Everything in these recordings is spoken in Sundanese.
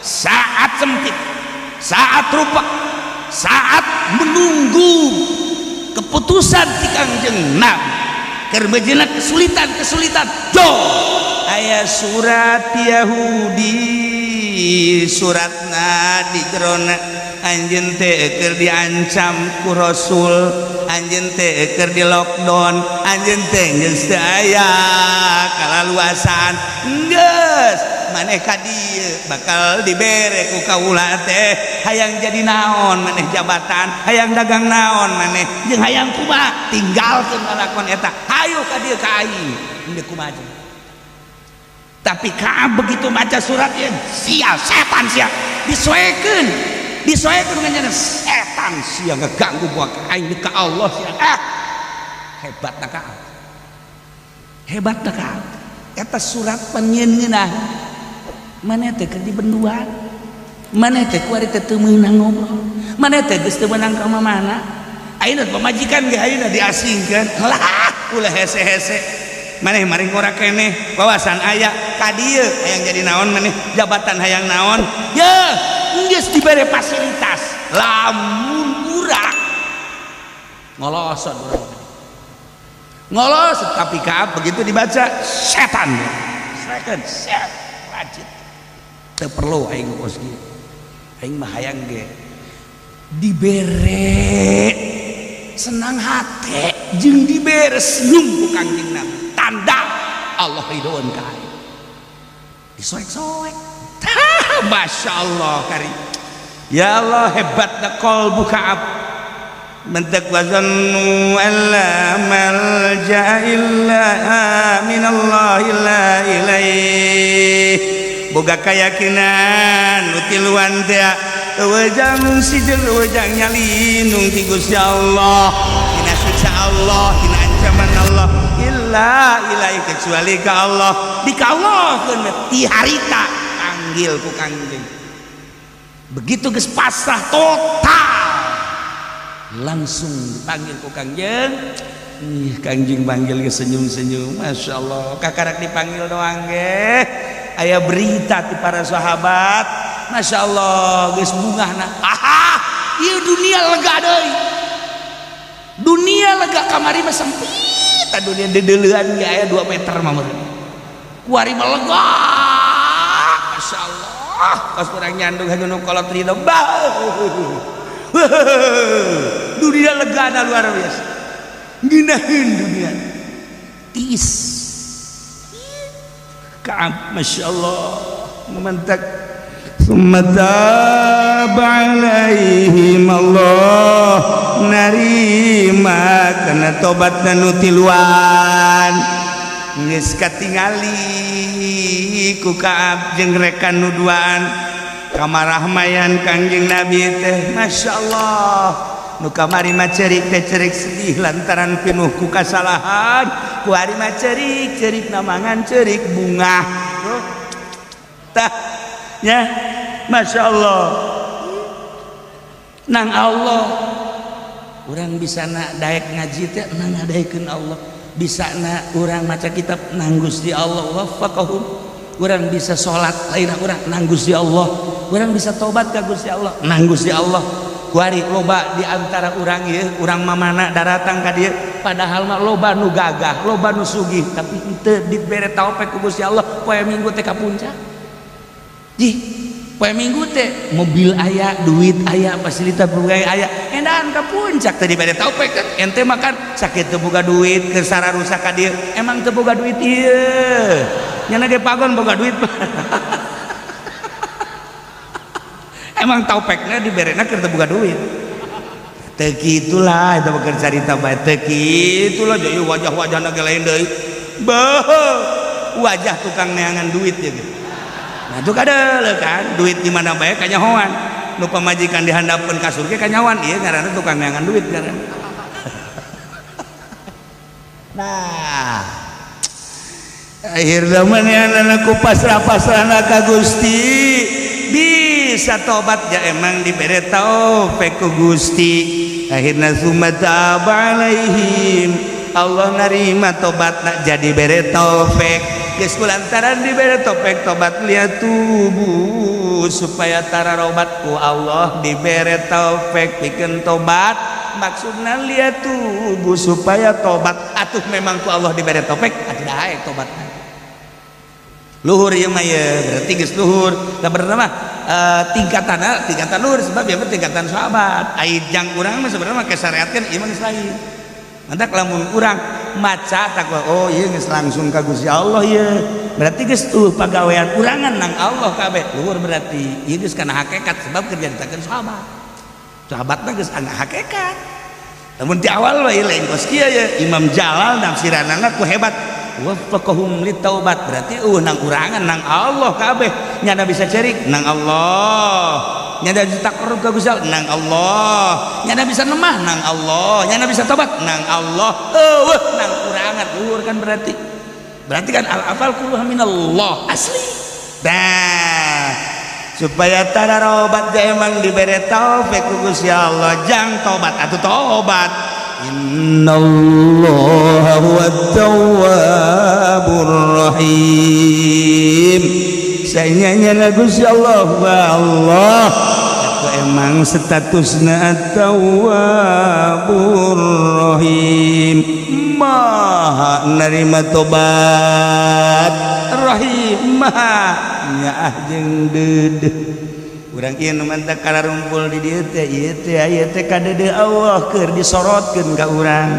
Saat sempit, saat rupak, saat menunggu keputusan ti Kangjeng Nabi, keur mejeuna kesulitan-kesulitan, jo aya surat Yahudi, suratna di jerona anjeun teh keur diancam ku Rasul, anjeun teh keur di lockdown, anjeun teh geus teu aya kalaluasan, geus maneh ka dieu bakal dibere ku kaula teh. Hayang jadi naon maneh jabatan, hayang dagang naon maneh, jeung hayang kumaha, tinggalkeun lalakon eta, hayu ka dieu ka aing. Geus kumaha? Tapi Ka'ab begitu maca suratnya, sia setan sia, disoekeun, disoekeun dengan setan sia, ngeganggu buat aing ka Allah sia. Ah, hebat na Ka'ab, hebat na Ka'ab. Eta surat panyieun ngeunah maneh teh keur dibenduan, maneh teh kuari teh teu meunang ngobrol, maneh teh geus teu meunang ka mana, ayeuna pamajikan ge ayeuna diasingkeun lah, ulah hese-hese maneh maring ngora keneh, wawasan aya ka dieu, hayang jadi naon maneh jabatan, hayang naon ye, geus dibere fasilitas. Lamun urang ngolosot, urang ngolosot. Tapi Ka'ab begitu dibaca, setan setan set rajin, teu perlu aing kos kieu, aing mah hayang ge dibere senang hati jeung dibere senyum ku Kangjeng Nabi, tanda Allah ridhoan ka aing. Disoek-soek, Masya Allah kari, ya Allah, hebat qalbu Ka'ab. Mentek wazannu alla malja illa minallah illa ilaih, boga keyakinan nu tiluan teh wejang ngungsi jeung wejang nyalindung ti Gusti Allah, tina siksa Allah, tina ancaman Allah, illa ilaih kecuali ka Allah, dikallahkeun ti harita panggil ku Kangjeng. Begitu geus pasrah total, langsung dipanggil ku Kangjeng. Ih, Kangjeng panggil ge senyum-senyum, Masya Allah. Kakarak dipanggil doang ge aya berita ti para sahabat, Masya Allah, geus bungahna. Aha, ieu dunia lega deui, dunia lega. Kamari mah sempit dunia, dedeleuan ge aya 2 meter mah meureun, kuari mah lega, Masya Allah. Kos urang nyandung hanya nu kolot ridho bah, dunia lega luar biasa, ngeunaheun dunia tiis. Ka'ab, Masya Allah, mementak summa taba alaihim, Allah narima kana tobat nu tiluan. Geus katingali ku Ka'ab jeung rekan nu duaan kamarahmayan Kangjeng Nabi teh, Masya Allah. Nu kamari mah cerik teh cerik sedih lantaran pinuh ku kasalahan, ku hari mah cerik cerik namangan cerik bungah tah ya, Masya Allah. Nang Allah urang bisa na daek ngaji teh nang ngadaekeun Allah, bisa na urang maca kitab nang Gusti Allah waffaqahum, urang bisa salat lain urang nang Gusti Allah, urang bisa tobat ka Gusti Allah nang Gusti Allah. Kuari loba di antara urang ieu, urang mamana daratang ka dieu, padahal mah loba nu gagah, loba nu sugih, tapi teu dibere taufik ku Gusti Allah. Poe Minggu teh ka puncak, jih, poe Minggu teh mobil aya, duit aya, fasilitas berbagai aya, endahan ka puncak teh dibere taufik kan. Ente makan sakit teu boga duit ke rusak ka dieu, emang teu boga duit ieu, nyana ge pagon boga duit. Emang taupeknya diberena keur teu boga duit? Teu kitulah eta keur carita bae, teu kitulah. Jadi wajah-wajahna ge lain deui, beuh, wajah tukang neangan duit ya gitu. Nah, itu kadeuleu kan duit di mana bae kanyahoan, nu pamajikan dihandapeun kasur ge kanyahoan, ieu ngaranna tukang neangan duit ngaranna. Nah, akhir zaman ku pasrah-pasrahna ka Gusti bisa tobat ya, emang dibere taufik ku Gusti. Akhirna summa taba alaihim, Allah narima tobatna, jadi bere taufik. Geus kulantaran dibere topek tobat liyatubu supaya tararobat ku Allah dibere taufik pikeun tobat, maksudna liyatubu supaya tobat. Atuh memang ku Allah dibere taufik atuh daek tobat luhur ieu mah ye, berarti geus luhur. Sabenerna mah tingkatan tingkatan luhur, sebab ya tingkatan sahabat. Ai jang urang mah sebenarnya make syariat kan ieu mah geus lain. Mantak lamun urang maca takwa, oh ieu geus langsung ka Gusti Allah ieu. Berarti geus tuh pagawean urangan nang Allah kabeh luhur, berarti ieu geus kana hakikat sebab kerja ditakeun sahabat. Sahabatna geus ana hakikat. Lamun di awal we lain kos kieu ya, Imam Jalal nafsiranana ku hebat. Waffaqahum litaubat, berarti nang urangan nang Allah kabeh. Nyana bisa cerik nang Allah, nyana bisa taqarrub ka Gusti Allah nang Allah, nyana bisa nemah nang Allah, nyana bisa tobat nang Allah. Eueuh nang urangan luhur kan berarti. Berarti kan al afal kulluha minallah asli. Dah supaya tararobat emang dibere taufik ku Gusti Allah jang tobat atuh tobat. Innallaha huwat tawwabur rahim. Saenyana Gusti Allah wa Allah aku emang statusna at-tawwabur rahim, maha narima tobat, rahim maha nyaah jeung deudeuh. Urang ieu nu mantap kalarumpul di dieu teh, ieu teh aya teh kadeudeuh Allah keur disorotkeun ka urang.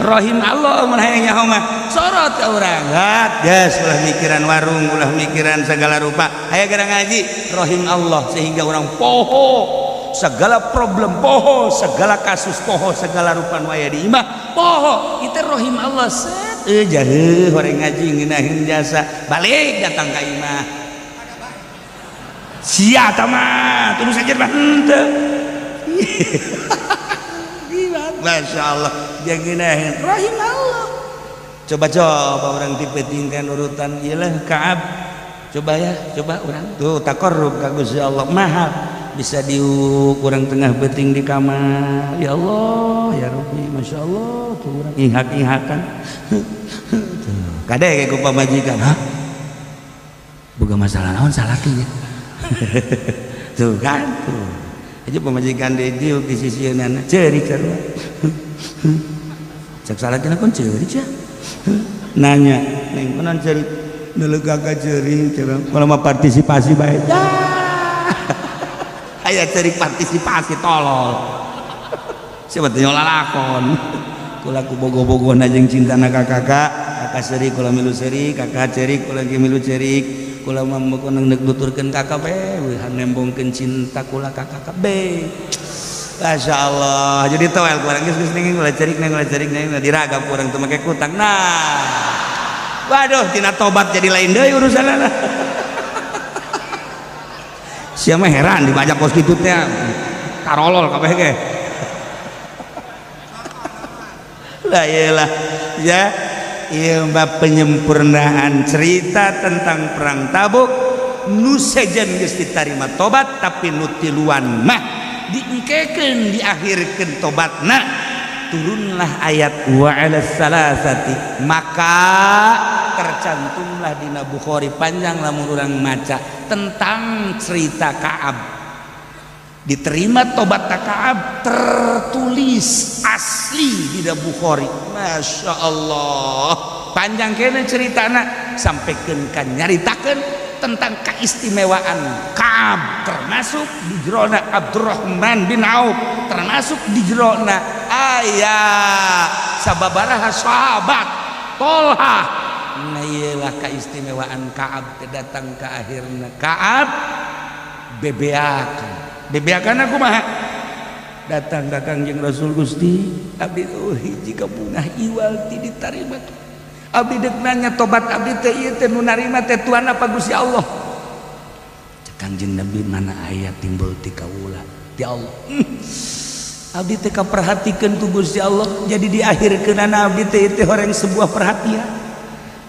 Rahim Allah mun hayang nyaho mah sorot ka urang. Hat geus ulah mikiran warung, ulah mikiran segala rupa. Aya gara ngaji rahim Allah sehingga urang poho segala problem, poho segala kasus, poho segala rupa nu aya di imah, poho itu rahim Allah. Set jaheuh horeng ngaji ngeunaheun jasa balik datang ka imah. Sia tama terus saja mah henteu. Masya Allah dia ngeunaheun rahim Allah. Coba-coba orang tipe tingkan urutan iyalah Kaab, coba ya, coba orang tuh taqarrub ka Gusti Allah mahal bisa diuk urang tengah beting di kamar, ya Allah ya Rabbi, Masya Allah tuh urang ihak-ihakan kade kayak ku pamajikan, hah boga masalah naon salaki ya. Tuh kan tuh aja pamajikan di diuk di sisi nana ceurik sarua cek salakina kon ceurik ya, nanya neng konon ceurik dulu kakak ceurik kalau mah partisipasi baik ya. Aya ceurik partisipasi tolol siapa teh lalakon kula ku bogo-bogohna jeung cintana ka kakak, kakak seurik kula milu seurik, kakak ceurik kula ge milu ceurik. Kula mah mun deuk nuturkeun kakak we nembongkeun cinta kula ka kakak be. Masya Allah jadi toel kurang geus geus ning kula ceurik neng kula ceurik neng diragap kurang teu make kutang. Nah waduh tina tobat jadi lain deui urusanna. Sia mah heran dibajak kos kitu teh tarolol kabeh ge. Lah iyalah ya. Ieu mah penyempurnaan cerita tentang perang Tabuk nu sejen geus ditarima tobat tapi nu tiluan mah diengkekeun diakhirkeun tobatna turunlah ayat wa 'alas salasati, maka tercantumlah dina Bukhari panjang lamun urang maca tentang cerita Ka'ab diterima tobat Ka'ab tertulis asli di Bukhari. Masya Allah panjang kene ceritana sampaikan kan nyaritakeun tentang keistimewaan Ka'ab termasuk di jerona Abdurrahman bin Auf termasuk di jerona aya sababaraha sahabat Tolha. Nah iyalah keistimewaan Ka'ab datang ke akhirna Ka'ab bebeakan bebeakan aku mah datang ka Kangjeng Rasul, Gusti abdi hiji kabungah iwal ti ditarima abdi deuk nanya tobat abdi teh ieu teh nu narima teh Tuhan apa Gusti Allah. Cek Kangjeng Nabi mana aya timbul ti kaula ti Allah. Abdi teh kaperhatikeun ku Gusti Allah jadi diakhirkeunana abdi teh teh horeng sebuah perhatian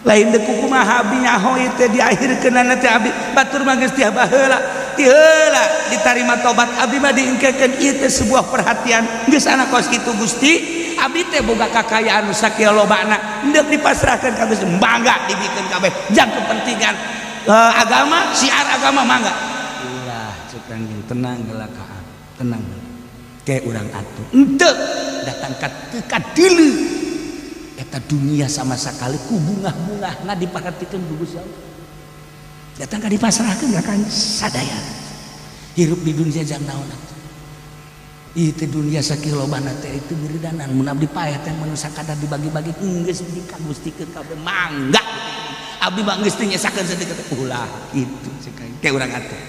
lain deuk kumaha abdi nyaho ieu teh diakhirkeunana teh abdi batur mah geus ti baheula ti heula ditarima tobat abdi mah diengkekeun ieu teh sebuah perhatian geus ana kos kitu Gusti. Abdi teh boga kakayaan nu sakieu lobana, hendeuk dipasrahkeun ka Gusti, mangga dibikeun kabeh jang kepentingan agama, syiar agama, mangga. Ulah cek Kangjeng, tenang heula ka, tenang heula. Ke urang atuh. Henteu datang ka teu kadeuleu eta dunia sama sekali ku bungah-bungahna diperhatikeun ku Gusti Allah. Datang ka dipasrahkeun ka Kangjeng sadaya. Hirup di dunia jang naon atuh? Ieu teh dunia sakieu lobana teh itu beridanan mun abdi paeh teh mun sakadar dibagi-bagi geus dikagustikeun kabeh, mangga. Abdi mah geus teu nyesakeun sedeukeut. Ulah kitu cek aing. Ke urang atuh.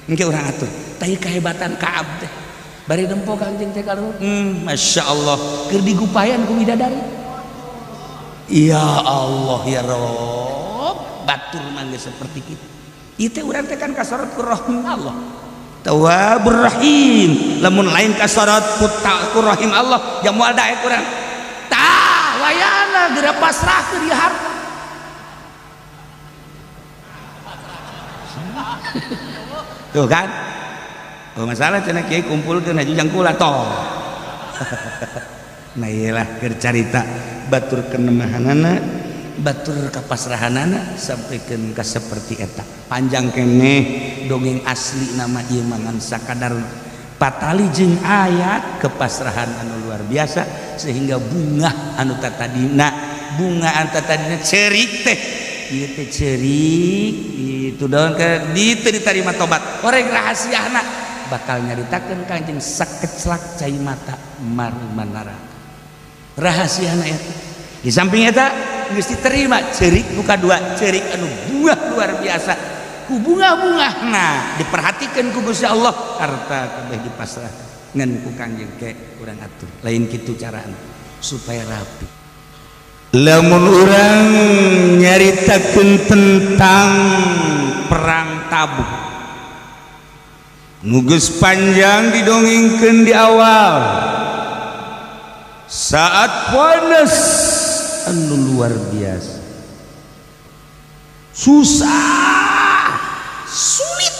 Engke urang atur. Tah kehebatan Kaab teh. Bari nempo Kangjeng teh kaluhur. Masya Allah. Keur digupayan ku bidadari. Ya Allah ya Rob. Batur mah geus seperti kitu. Ieu teh urang teh kan kasorot ku rahim Allah. Tawwabur Rahim. Lamun lain kasorot ku rahim Allah, jam moal daek urang. Tah wayana geura pasrahkeun ieu harta. Tuh kan? Oh masalah cenah kiai kumpulkeun haji jang kula toh. Nah iyalah keur carita batur kenemahanana, batur kapasrahanana sampaikan ka seperti eta. Panjang keneh dongeng asli nama ieu mangan sakadar patali jeung ayat kepasrahan anu luar biasa sehingga bunga anu tatadina, bunga anu tatadina ceurik teh ieu teh ceurik itu daun ke ditu diterima tobat. Orang rahasiana bakal nyaritakeun Kangjeng sakeclak cai mata marmanara. Rahasiana eta. Di samping eta geus diterima ceurik nu kadua, ceurik anu buah luar biasa. Ku bunga-bungahna diperhatikeun ku Gusti Allah, harta kabeh dipasrahkeun ngan ku Kangjeng ke urang atur. Lain kitu carana supaya rapi. Lamun urang nyaritakeun tentang perang Tabuk nu geus panjang didongengkeun di awal, saat panas anu luar biasa, susah, sulit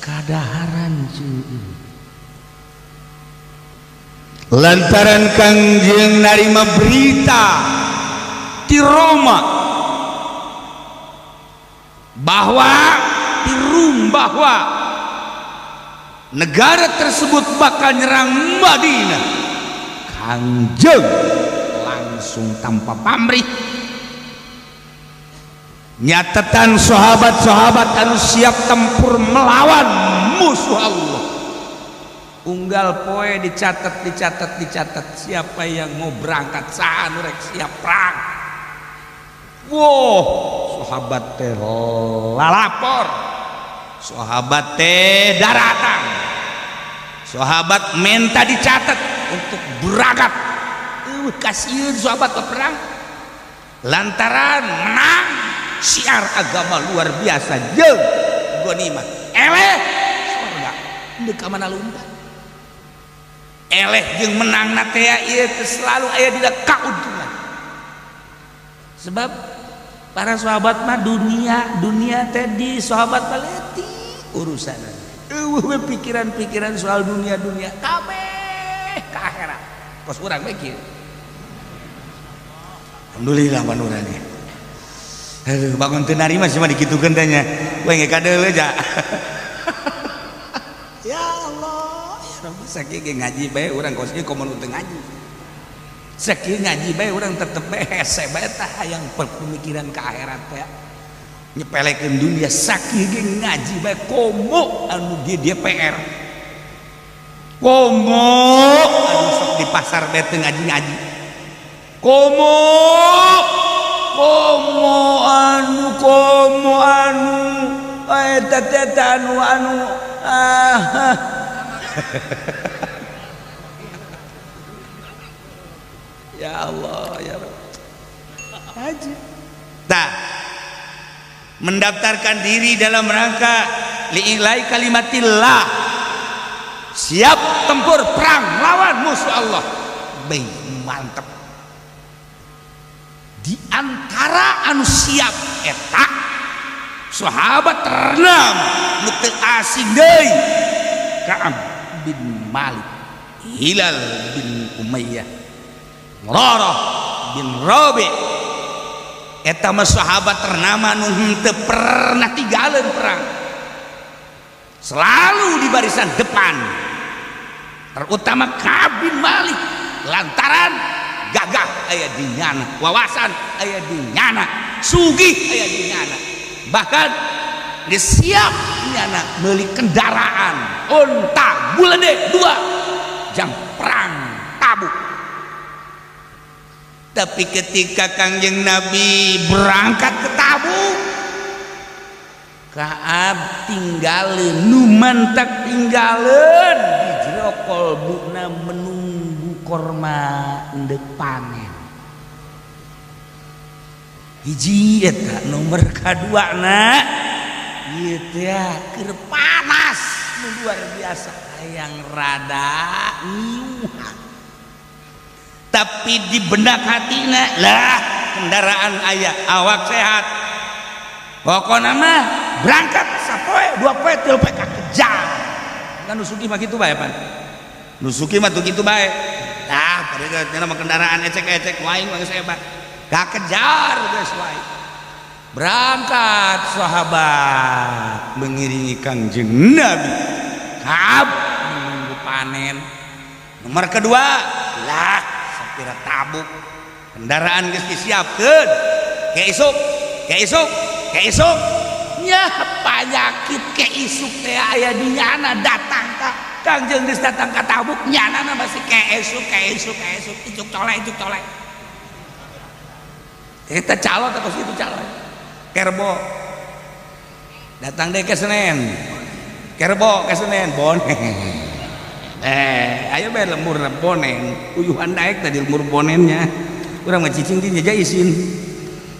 kadaharan jeung lantaran Kangjeng narima berita di Roma bahwa di Rum bahwa negara tersebut bakal nyerang Madinah. Kangjeng langsung tanpa pamrih nyatetan sahabat-sahabat anu siap tempur melawan musuh Allah. Unggal poe dicatat, dicatat, dicatat siapa yang mau berangkat, saha nu rek siap perang. Wow, sahabat teh lalapor, sahabat teh daratang, sahabat minta dicatat untuk berangkat. Kasihan sahabat ke perang lantaran menang syiar agama luar biasa jeung ghanimah eleh surga deuk ka mana lumpat eleh jeung menang na teh ieu teh selalu aya dina kauntungan. Sebab para sahabat mah dunia dunia teh di sahabat mah leutik urusan. Eueuh we pikiran-pikiran soal dunia-dunia kabeh ka akhirat. Kos urang we kieu. Alhamdulillah manurane. Aduh bangun teu narima sih mah dikitukeun teh nya. We ge kadeuleu ja. Ya Allah, ya Rabbi sakieu ge ngaji bae urang kos ieu komo nu teu ngaji. Sakieu ngaji bae urang tetep bae hese bae tah hayang pemikiran ka akhirat teh. Nyepelekeun dunia sakieu ge ngaji bae komo anu di DPR. Komo anu sok di pasar bae teu ngaji-ngaji. Komo komo anu komo anu eta teh anu anu ah. Ya Allah ya Rabb. Haji. Tah mendaftarkan diri dalam rangka li'ilai kalimatillah, siap tempur perang lawan musuh Allah. Baik, mantap. Di antara anu siap eta sahabat ternam nu teu asing deui, Ka'ab bin Malik, Hilal bin Umayyah, Murarah bin Rabi eta mah sahabat ternama nu henteu pernah tinggalin perang, selalu di barisan depan, terutama Ka'ab bin Malik lantaran gagah aya di nyana, wawasan aya di nyana, sugih aya di nyana, bahkan geus siap nyana meuli kendaraan unta bulede dua jang perang Tabuk. Tapi ketika Kangjeng Nabi berangkat ke Tabuk, Kaab tinggalin, nu mantak tinggalin di jero kolbuna menunggu korma endek panen. Hiji eta, nomor kadua na ieu teh keur panas nu luar biasa, hayang rada ngiuhan, tapi di benak hatina lah kendaraan aya, awak sehat, pokoknya mah berangkat sapoe dua poe tilu poe kakejar. Kan nu sugih mah kitu bae pan, nu sugih mah tuh kitu bae. Nah, pada mah kendaraan ecek-ecek wae mah geus hebat, kakejar geus wae. Berangkat sahabat mengiringi Kangjeng Nabi, Kaab menunggu panen. Nomor kedua lah sapira Tabuk kendaraan geus disiapkeun ke isuk ke isuk ke isuk nya panyakit ke isuk teh aya di nyana datang ka Kangjeng geus datang ka Tabuk, nyana masih ke isuk ke isuk ke isuk, icuk colek icuk colek. Eta calo teh kos kitu, calo kerbo datang deh ke Senen, kerbo ke Senen bonen, ayo bae lembur bonen uyuhan daek tadi lembur bonennya. Urang mah cicing di nyaja isin.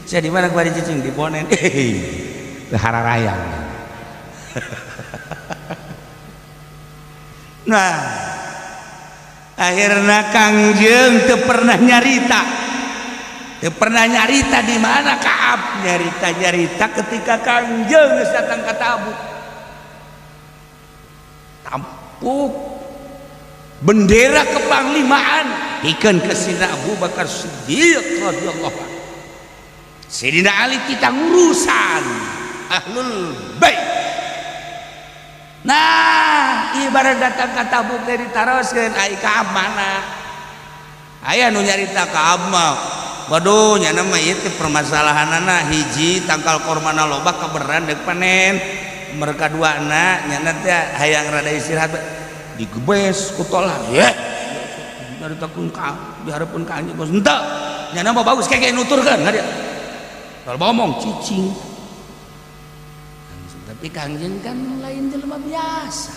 Saya di mana kemarin cicing di bonen, hararayang. Nah, akhirnya Kangjeng teu pernah nyarita, teu pernah nyarita di mana Kaab, nyarita-nyarita ketika Kangjeng geus datang ka Tabuk. Tampuk bendera kepanglimaan pikeun ke Sidina Abu Bakar Siddiq radhiyallahu anhu. Sidina Ali kita ngurusan ahlul bait. Nah, ibarat datang ka Tabuk teh ditaroskeun ai Kaab mana? Aya nu nyarita Kaab mah. Waduh, nyana mah ieu teh permasalahanana hiji tangkal kormana loba kaberan deuk panen. Mereka duana nyana teh hayang rada istirahat digebes ku tolah. Ye. Nyaritakeun ka dihareupeun ka anjeun geus henteu. Nyana mah bagus keke nuturkeun ka dia. Kalau ngomong cicing. Tapi Kangjeng kan lain jelema biasa.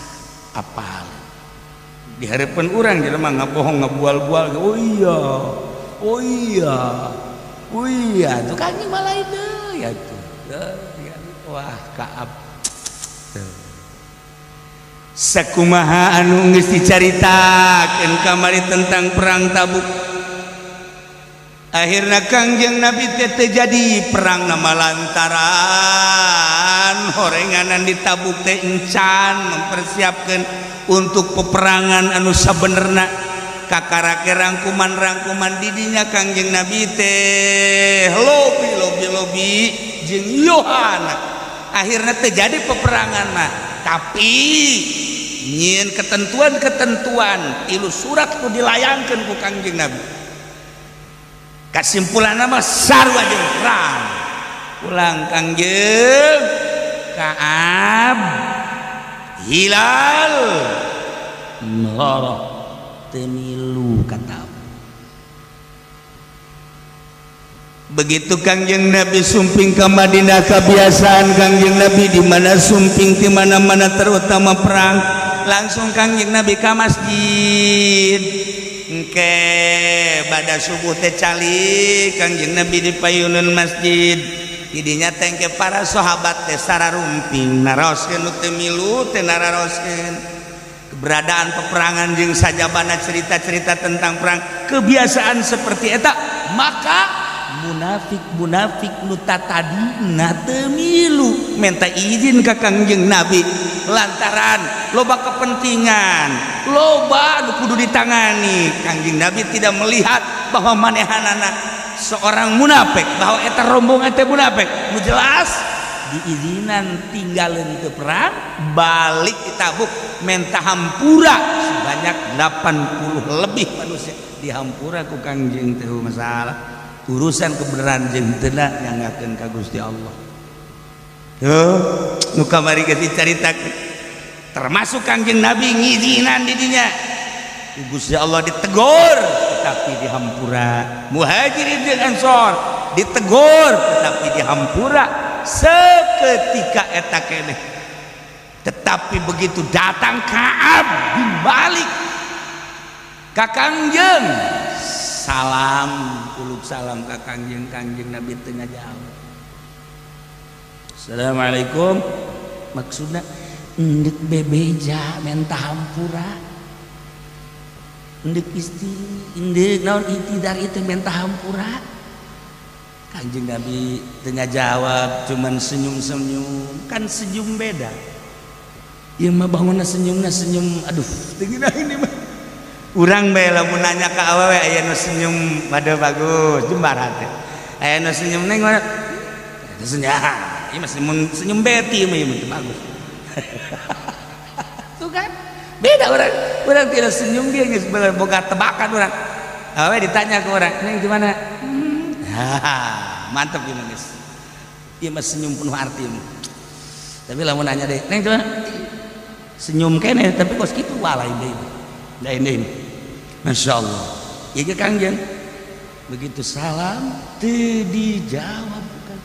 Apal. Di harapan urang jelema ngabohong ngabual-bual. Oh iya. Oh iya. Oh iya, tuh Kangjeng mah lain deui ya tuh. Wah, Kaab. Sakumaha anu geus dicaritakeun kamari tentang perang Tabuk. Akhirnya Kangjeng Nabi teh terjadi perang nama lantaran horenganan di Tabuk teh encan mempersiapkan untuk peperangan anu sabenerna kakarake rangkuman-rangkuman didinya Kangjeng Nabi teh lobi lobi lobi jeung Yohana. Akhirnya terjadi peperangan mah, tapi nyieun ketentuan-ketentuan tilu surat ku dilayangkeun ku Kangjeng Nabi. Kesimpulan nama sarua jeung perang. Pulang Kangjeng, Kaab, Hilal, Murarah teu milu ka Tabuk. Begitu Kangjeng Nabi sumping ke Madinah, kebiasaan Kangjeng Nabi di mana sumping di mana-mana terutama perang, langsung Kangjeng Nabi ka masjid. Engke pada subuh teh calik Kangjeng Nabi di payunan masjid. Didinya tengke para sahabat teh sararumping naroskeun nu teu milu teh nararoskeun keberadaan peperangan jeung sajabana cerita-cerita tentang perang, kebiasaan seperti eta. Maka Munafik munafik nu tatadina teu milu minta izin ka Kangjeng Nabi lantaran loba kepentingan, loba nu kudu ditangani. Kangjeng Nabi tidak melihat bahwa manehanana seorang munafik, bahwa eta rombongan teh munafik. Nu jelas diizinan tinggalin ke perang, balik di Tabuk, minta hampura sebanyak 80 lebih manusia dihampura ku Kangjeng. Teh masalah urusan kebenaran jeung teu nyanggakeun ka Gusti Allah. Tuh nu kamari geus dicaritakeun, termasuk Kangjeng Nabi ngizinan di dinya, Gusti Allah ditegur tetapi dihampura. Muhajirin jeung Ansor ditegur tetapi dihampura seketika eta keneh. Tetapi begitu datang Ka'ab bin Malik ka Kangjeng, salam uluk salam ka Kangjeng, Kangjeng Nabi teu ngajawab. "Assalamualaikum," maksudna endek bebeja menta hampura, endek isti endek naon i'tidar itu menta hampura. Kanjeng Nabi teu ngajawab, cuman senyum-senyum. Kan senyum beda. Ieu mah bangunna senyumna senyum, aduh, teu ini mah. Urang bae lamun nanya ka awewe, aya nu senyum pada bagus, jembar hate. Aya nu senyum neng mana? Senyum. Ieu mah senyum, senyum beti mah, ieu mah bagus. Tuh kan? Beda orang. Orang tidak senyum, dia geus boga tebakan orang. Awewe ditanya ke orang, "Neng gimana?" Mantap gimana guys. Ieu mah senyum penuh arti. Tapi lamun nanya deh, "Neng gimana?" Senyum kene tapi kos kitu, wah, lain deui. Lain deui. Masya Allah. Ieu Kangjeng. Begitu salam teu dijawab bukan.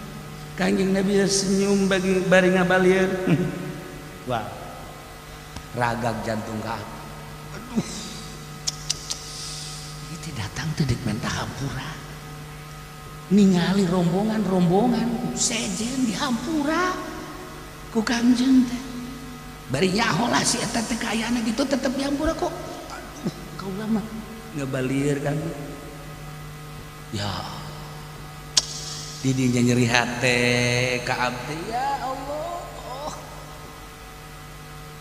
Kangjeng Nabi senyum bagi bari ngabalieur. Wah. Ragag jantung ka. Aduh. Itu datang teu dek menta hampura. Ningali rombongan-rombongan sejen dihampura ku Kangjeng teh. Bari nyaho lah si eta teh kaayana gitu tetep dihampura kok. Aduh, kaula mah ngabalieur kan. Ya. Didinya nyeri hate ka abdi, ya Allah.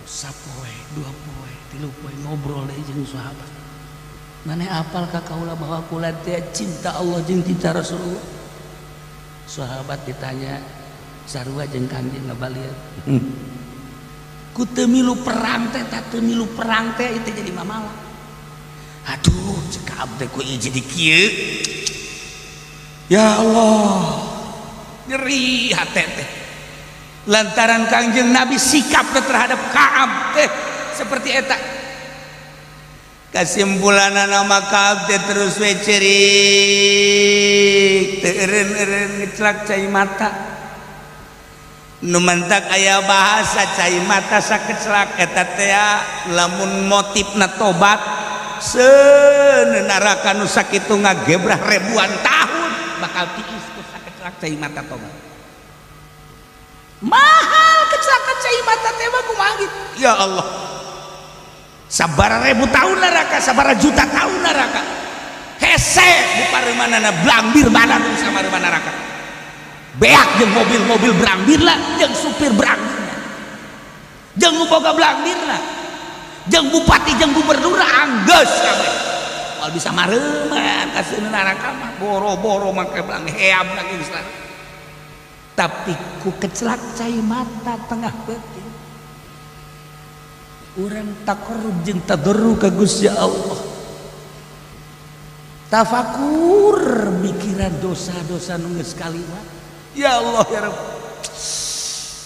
Sapoe, 2 poe, 3 poe ngobrol deui jeung sahabat. Maneh apal ka kaula bahwa kula teh cinta Allah jeung cinta Rasulullah? Sahabat ditanya sarua jeung Kangjeng ngabalieur. Ku teu milu perang teh, tah teu milu perang teh itu jadi mamala. Aduh, cek abdi ku ieu jadi kieu. Ya Allah, nyeri hate teh. Lantaran Kangjeng Nabi sikapnya terhadap Ka'ab teh seperti eta. Kesimpulan nama Ka'ab teh terus we cerik, teu eureun-eureun ngeclak cai mata. Nu mantak aya bahasa cai mata sakeclak eta teh lamun motifna tobat, seuneu neraka nu sakitu ngagebrah ribuan tahun bakal tiis ku sakeclak cai mata tobat. Mahal kecelakaan cai mata teh mah, kumaha gitu. Ya Allah, sabara ribu tahun neraka, sabara juta tahun neraka, hese di pareumanana blambir badan sama neraka, beak jeung mobil-mobil blambir lah, jeung supir blambirna, jeung nu boga blambirna, jeung bupati jeung gubernur, anggeus kabeh moal bisa mareuman ka neraka mah, boro-boro make blang heam lagi geus. Tapi ku kecelak cai mata tengah peuting urang taqarrub jeung tadarru ka Gusti Allah, tafakur mikiran dosa-dosa nu geus kaliwat, ya Allah ya Rabb,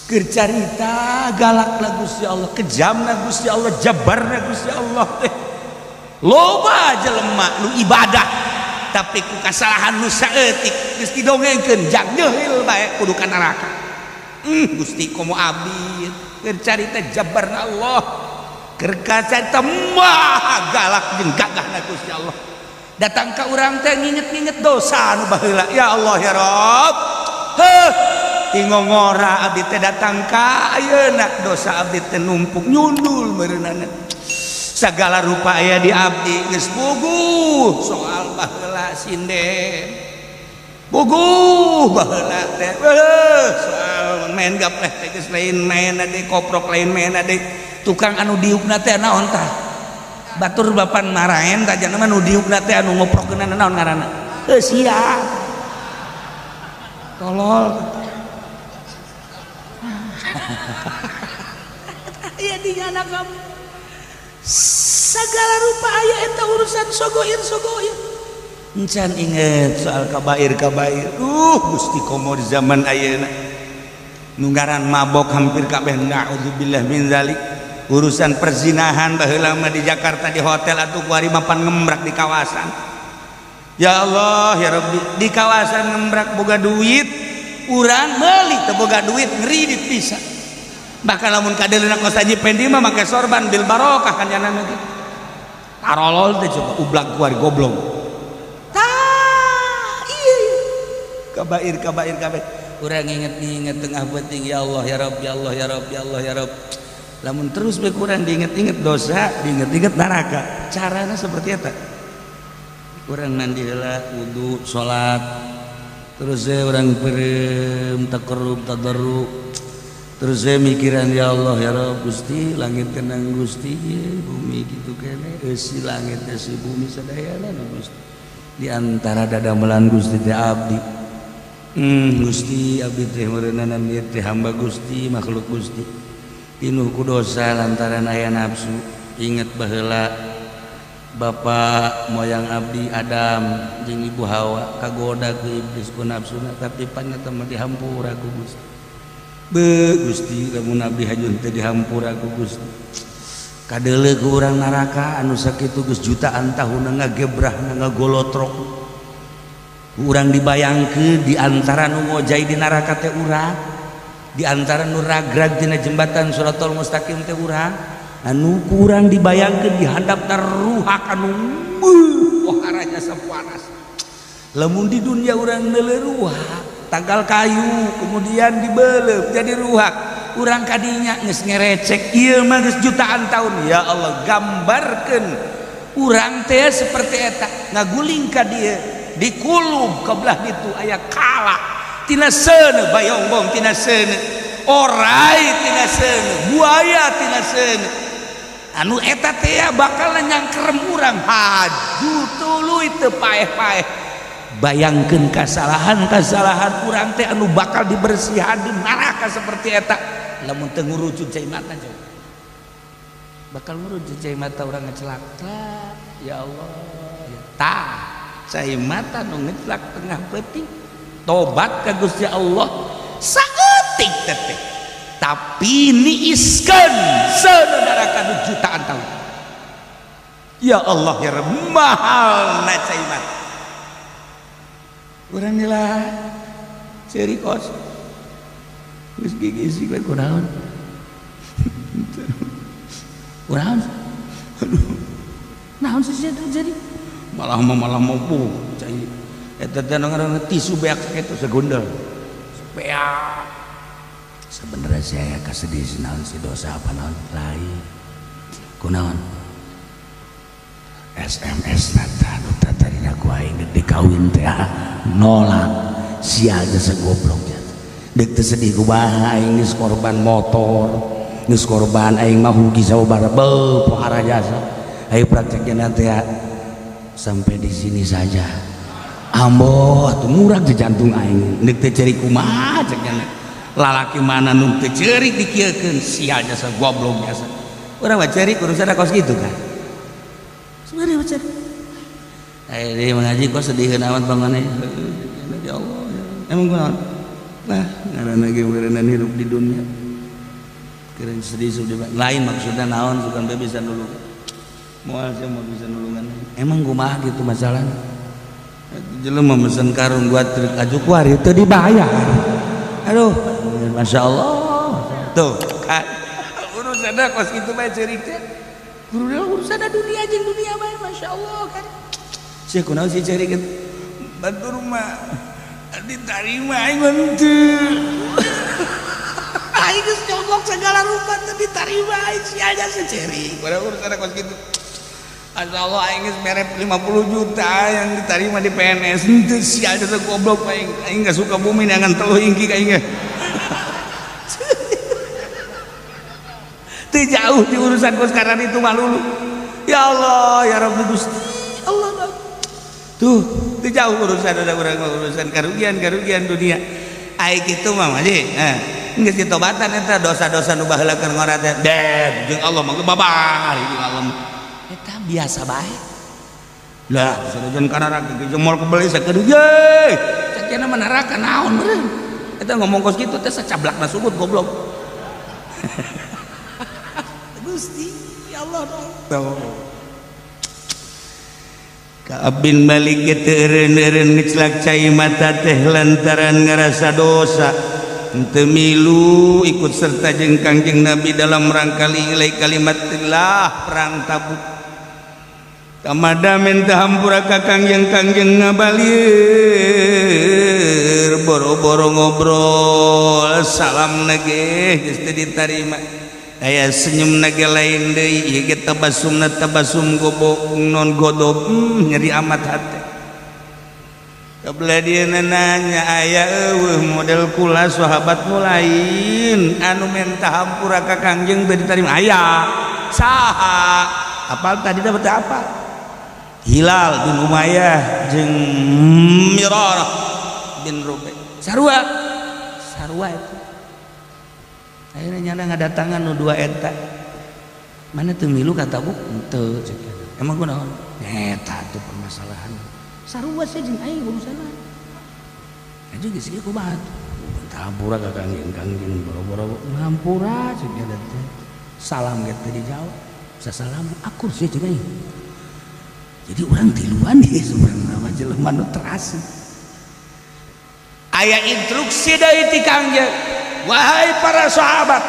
keur carita galakna Gusti Allah, kejamna Gusti Allah, jabarna Gusti Allah teh. Loba jelema nu ibadah tapi ku kasalahan nu saeutik geus didongengkeun jang nyeuril bae kudu ka neraka. Gusti, komo abdi? Keur carita jabarna Allah, keur carita maha galak jeung gagahna Gusti Allah, datang ka urang teh nginget-nginget dosa nu baheula. Ya Allah ya Rabb, heuh, tingongora abdi teh datang ka ayeuna, dosa abdi teh numpuk nyundul meureunana, segala rupa aya di abdi, geus puguh soal baheula sinden. Buguh baheula teh soal main gapleh teh geus lain main deui, koprok lain main deui. Tukang anu diukna teh naon tah? Batur bapan maraen tah jana mah nu diukna teh anu ngoprokeunna naon ngaranna? Heuh sia. Tolol. Aya di nyana kamu. Segala rupa aya eta urusan sogoir sogoir. Encan inget soal kabair kabair. Gusti komo di zaman ayeuna. Nu ngaran mabok hampir kabeh, naudzubillah min zalik. Urusan perzinahan baheula mah di Jakarta di hotel atuh kuari mapan ngembrak di kawasan. Ya Allah ya Rabbi, di kawasan ngembrak boga duit, urang meuli teu boga duit ngeridit bisa. Bahkan lamun kadeuleuna kos Haji Pendi mah make sorban bil barokah kan jana ge. Tarolol teh coba ublag kuari goblok. Kabair kabair kabair urang inget-inget tengah penting ya Allah ya Rabb ya Allah ya Rabb ya Allah ya Rabb. Lamun terus be kurang diinget-inget dosa, diinget-inget neraka, carana seperti eta. Urang mandi heula, wudu, salat, terus we urang peureum taqarrub tadarru, terus we mikiran ya Allah ya Rabb Gusti langit tenang Gusti bumi kitu keneh eusi langit eusi bumi sadayana Gusti di antara dadamelan Gusti teh abdi. Gusti abdi teh meureunana ieu teh hamba Gusti makhluk Gusti pinuh ku dosa lantaran aya nafsu. Inget baheula bapak moyang abdi Adam jeung ibu Hawa kagoda ku iblis ku nafsuna, tapi panyata mah dihampura ku Gusti. Be Gusti lamun abdi hajun teh dihampura ku Gusti kadeuleu ku urang neraka anu sakitu geus jutaan tahun ngagebrahna ngagolotrok. Urang dibayangkeun di antara nu ngojay di neraka teh urang, di antara nu ragrag tina jembatan Shirathol Mustaqim teh urang, anu kurang dibayangkeun di handapna ruhak anu poharanya sapuanas. Lamun di dunia urang neuleuh ruhak tanggal kayu kemudian dibeleup jadi ruhak, urang kadinya geus ngerecek ieu mah geus jutaan tahun. Ya Allah gambarkeun urang teh seperti eta ngaguling ka dieu di kulub kebelah itu aya kala tina seuneu bayongbong tina seuneu orai tina seuneu buaya tina seuneu anu eta teh bakal nyangkerem urang haju tuluy teu paeh-paeh. Bayangkeun kasalahan-kasalahan urang teh anu bakal dibersihan di neraka seperti eta. Lamun teu ngurucut cai mata jauh bakal ngurucut cai mata urang ngecelak ya Allah ya tah cai mata nu ngecelak tengah peuting tobat ka Gusti Allah saeutik teh tapi niiskeun seuneu neraka nu jutaan tahun. Ya Allah ya Rabb mahal na cai mata urang nilai ceurik kos geus gigisi we kunaon kunaon aduh naon sih jadi malah mampu cai eta teh ngaranna tisu beak sakitu segundel beak. Sebenarnya saya kasedih naon si dosa apa naon lain kunaon SMS nata nu tadina ku aing geus dikawin teh nolak sia jasa goblok deuk teu sedih kumaha aing geus korban motor geus korban aing mah rugi sababaraha beuh pohara jasa ayo prakteknya nanti ya sampai di sini saja ambo atuh murag di jantung aing deuk teu ceurik kumaha cek nya lalaki mana nu teu ceurik dikieukeun sia jasa goblok jasa urang mah ceurik urusan kos kitu kan sebenarnya mah ceurik eh mengaji kok sedih amat bangunnya ya Allah emang kunaon lah ngaranna ge meureunna hirup di dunia keren sedih sedih lain maksudnya naon sugan be bisa nulung moal sia mau bisa nulungan emang kumaha gitu masalahnya jelema mesen karung buat truk aju kuari teu dibayar aduh Masya Allah tuh kan urusanna kos kitu bae ceurik teh urusan dunia jeung dunia bae Masya Allah kan sia kunaon sih ceurik batur mah diterima aing mah henteu aing geus nyogok segala rupa teu diterima aing sia aja secerik padahal urusan kos kitu. Allah, aing geus mere 50 juta yang diterima di PNS. Henteu sia teh, goblok aing. Aing geus suka bumi neangan teluh ingki ka aing. Teu jauh di urusan ku sekarang itu malu. Ya Allah, ya Rabbi Gusti. Allah. Tuh, teu jauh urusan ada urang urusan karugian-karugian dunia. Ai kitu mah mah eh geus ditobatan eta dosa-dosa nu baheula keur ngora teh. Deh, jeung Allah mah babar jeung Allah mah. Eta biasa bae. Lah, sanajan kana neraka jeung moal kebeli sakedeung ye. Cek mah neraka naon meureun. Eta ngomong kos kitu teh sacablakna sugut, goblok. Gusti, ya Allah dong. Ka'ab bin Malik teu eureun-eureun ngecelak cai mata teh lantaran ngerasa dosa. Henteu milu ikut serta jeung Kangjeng Nabi dalam rangka li'ilai kalimatillah perang Tabuk. Kamada minta hampura ka Kangjeng, Kangjeng ngabalir, boro-boro ngobrol, salam nage geus teu ditarima. Aya senyum nage lain deui, ieu ge tabasumna tabasum gobok non godob, nyeri amat hate. Kebelah dia nanya, aya eueuh model kula sahabat nu lain anu minta hampura ka Kangjeng teu diterima? Aya. Saha? Apal tadi dapat apa? Hilal bin Umayyah jeung Mirarah bin Rubai. Sarua sarua itu. Akhirnya nyana ngadatangan nu dua eta. Mana teu milu ka Tabuk? Henteu cek. Emang kunaon? Eta tuh permasalahan. Sarua sih jeung aing urusanna. Aja geus ieu kumaha? Hampura ka Kangjeng, Kangjeng boro-boro ngampura cek dia teh. Salam ge teu dijawab. Sasalam akur sih jeung aing. Jadi urang tiluan ieu sebenarnya mah jelema nu terasing. Aya instruksi dari ti Kangjeng. Wahai para sahabat,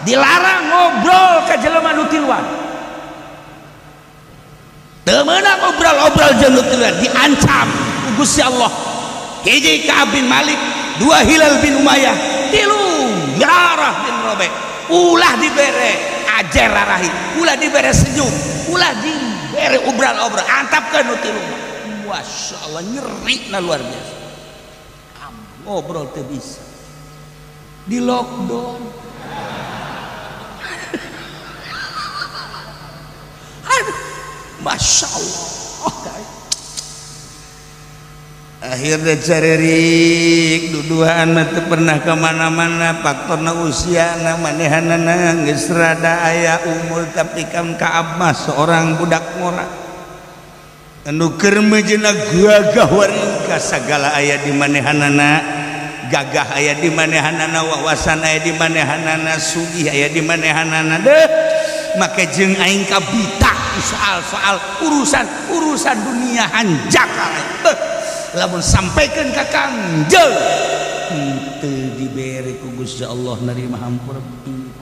dilarang ngobrol ke jelema nu tiluan. Teu meunang ngobrol-obrol jeung nu tiluan, diancam ku Gusti Allah. Hiji Ka'ab bin Malik, dua Hilal bin Umayyah, tilu Mirarah bin Rabi. Ulah dibere ajer rarahi, ulah dibere senyum, ulah dibere obral-obrol, antapkeun nu tilu. Masya Allah, nyeri na luar biasa. Ngobrol teu bisa. Di lockdown. Aduh, Masya Allah. Akhirnya carerik duduhan mah teu pernah kemana-mana, faktorna usiana manehanana geus rada aya umur, tapi kan Ka'ab mah seorang budak ngora anu keur mejeuna gagah waringka, sagala aya di manehanana, gagah aya di manehanana, wawasan aya di manehanana, sugih aya di manehanana deh. Make jeung aing kabita soal-soal urusan-urusan dunia hanjakal. Beuh, lamun sampaikan ka Kangjeng henteu dibere ku Gusti Allah nerima hampura,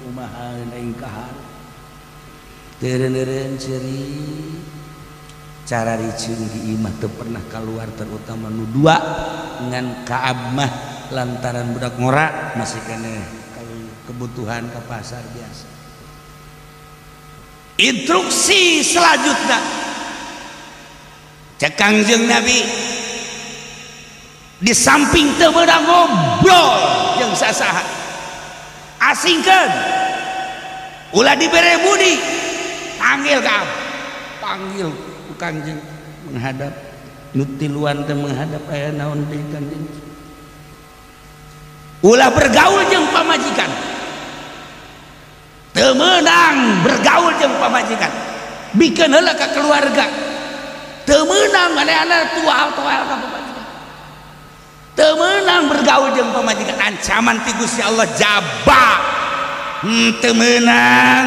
kumaha aing kahar teureun-eureun ceuri cara riceung di imah teu pernah keluar, terutama nu dua ngan Ka'ab mah lantaran budak ngora masih keneh kalau kebutuhan ke pasar biasa. Instruksi selanjutnya cek Kangjeng Nabi, di samping teu meunang ngobrol jeung sasaha, asingkeun, ulah dibere budi, panggil Ka'ab, panggil ku Kangjeng menghadap nu tiluan teh menghadap, aya naon deui Kangjeng? Ulah bergaul jeung pamajikan, teu meunang bergaul jeung pamajikan, bikeun heula ka keluarga. Teu meunang manehna tual-tual ka pamajikan, teu meunang bergaul jeung pamajikan, ancaman ti Gusti Allah jaba. Teu meunang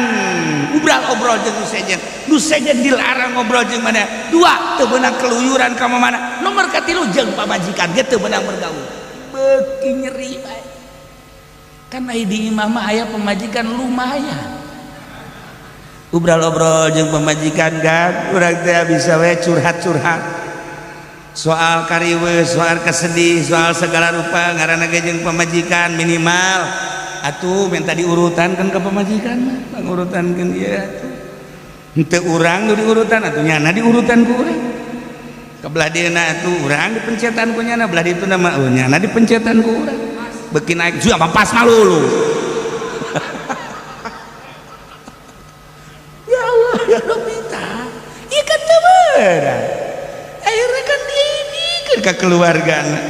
obrol-obrol jeung nu sejen, nu sejen dilarang ngobrol jeung mana. Dua, teu meunang keluyuran ka mana. Nomor katilu, jeung pamajikan ge teu meunang bergaul. Beuki nyeri bae kan ai di imah mah aya pamajikan lumayan obrol-obrol jeung pamajikan kan urang teh bisa we curhat-curhat soal kariweuh, soal kesedih, soal segala rupa ngaranna ge jeung pamajikan, minimal atuh minta diurutan kan ke pamajikan mah pangurutankeun ieu atuh. Henteu urang nu diurutan atuh nyana diurutan ku urang. Kebelah dieuna atuh urang dipencetan ku nyana, belah ditu mah nyana dipencetan ku urang. Beuki naik juga pas malulu. Ya Allah ya Rabbi tah. Ieu kan teu beurang. Akhirnya kan diibikeun ka keluargana.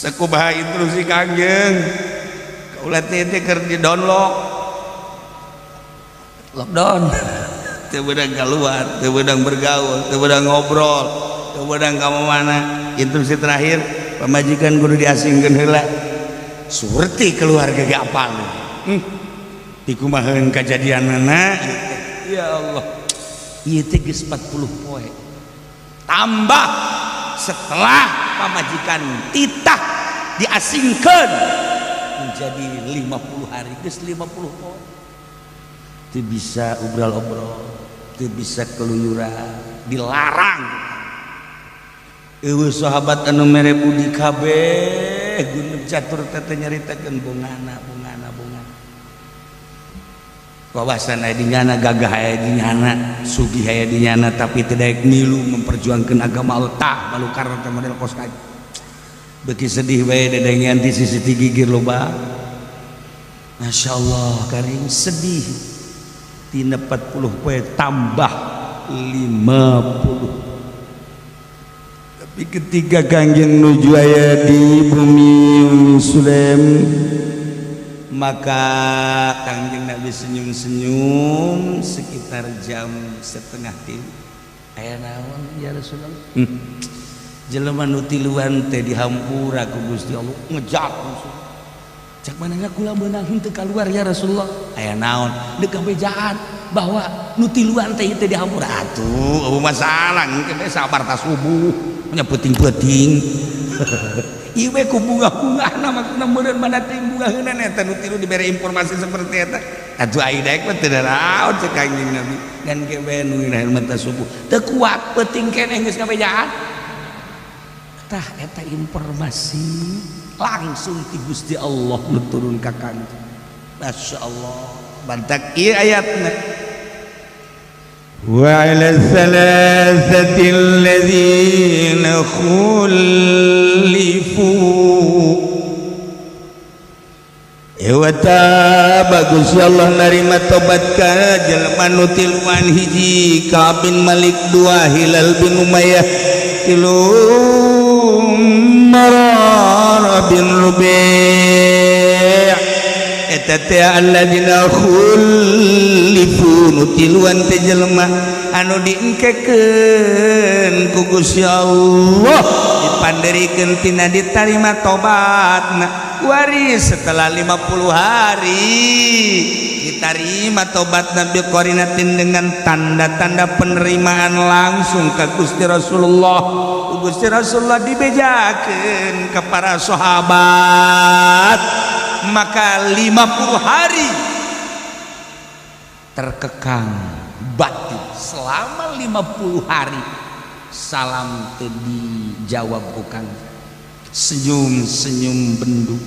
Sakumaha instruksi Kangjeng. Kaula teh keur di download. Lockdown. Teu beunang keluar, teu beunang bergaul, teu beunang ngobrol, teu beunang ka mana. Instruksi terakhir pamajikan kudu diasingkeun heula. Surti keluarga ge apal. Dikumaheun kajadianana. Ya Allah. Ieu teh geus 40 poe. Tambah setelah pamajikan titah diasingkeun menjadi 50 hari, geus 50 poe. Teu bisa obral-obrol, teu bisa keluyuran, dilarang. Eueuh sahabat anu mere budi kabeh gunung catur teh nyaritakeun bungana bungana bungana. Wawasan aya di nyana, gagah aya di nyana, sugih aya di nyana, tapi teu daek milu memperjuangkeun agama Allah tah balukar teh model kos kaji. Beuki sedih bae dedengean ti sisi ti gigir loba. Masya Allah karing sedih. Tina 40 poe tambah 50. Tapi ketika Kangjeng nuju aya di bumi Umi Sulaim, maka Kangjeng Nabi senyum-senyum sekitar jam 2:30. Aya naon ya Rasulullah? Jelema nu tiluan teh dihampura ku Gusti Allah ngejak langsung. Cak manehna kula meunang henteu kaluar ya Rasulullah. Aya naon? Deuk kabejaan bahwa nu tiluan teh teh dihampura. Atuh eueuh masalah engke bae sabar ta subuh nya peuting-peuting. Ieu we ku bunga-bungahna maksudna meureun mana teh bungaheunna eta nu tilu dibere informasi seperti eta. Atuh ai daek mah teu naon cek Kangjeng Nabi. Ngan ke bae nu ngeunaheun ta subuh. Teu kuat peuting keneh geus ngabejaan. Tah eta informasi langsung ti Gusti Allah nu turun ka Kangjeng. Masya Allah. Bantak ieu ayatna. Wa 'ala thalathati alladzina khulifu. Ewa bagus ya Allah narima tobat ka jelema nu tiluan hiji Ka'ab bin Malik, dua Hilal bin Umayyah, tilu Marara bin Rabi'. Eta teh alladzina khulifu nu tiluan teh jelema anu diengkekeun ku Gusti Allah, dipanderikeun tina ditarima tobatna. Waris setelah 50 hari diterima tobat Nabi qarinatin dengan tanda-tanda penerimaan langsung ke Gusti Rasulullah. Gusti Rasulullah dibejakeun ke para sahabat, maka 50 hari terkekang batin selama 50 hari salam teu dijawab bukan senyum-senyum bendu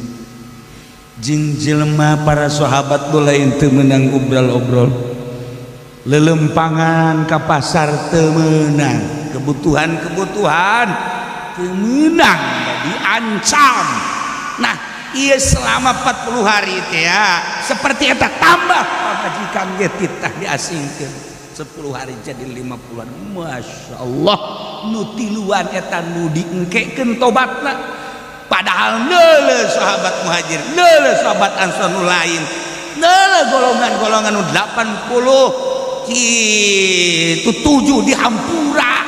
jeung jelema para sahabat lain teu meunang obrol-obrol, lelempangan ka pasar teu meunang, kebutuhan-kebutuhan teu meunang, diancam. Nah ieu selama 40 hari teh ya seperti eta, tambah pamajikan ge titah diasingkeun 10 hari jadi 50-an. Masya Allah nu tiluan eta nu diengkekeun tobatna, padahal neuleuh sahabat muhajir, neuleuh sahabat ansor nu lain, neuleuh golongan-golongan nu 80 kitu 7 dihampura,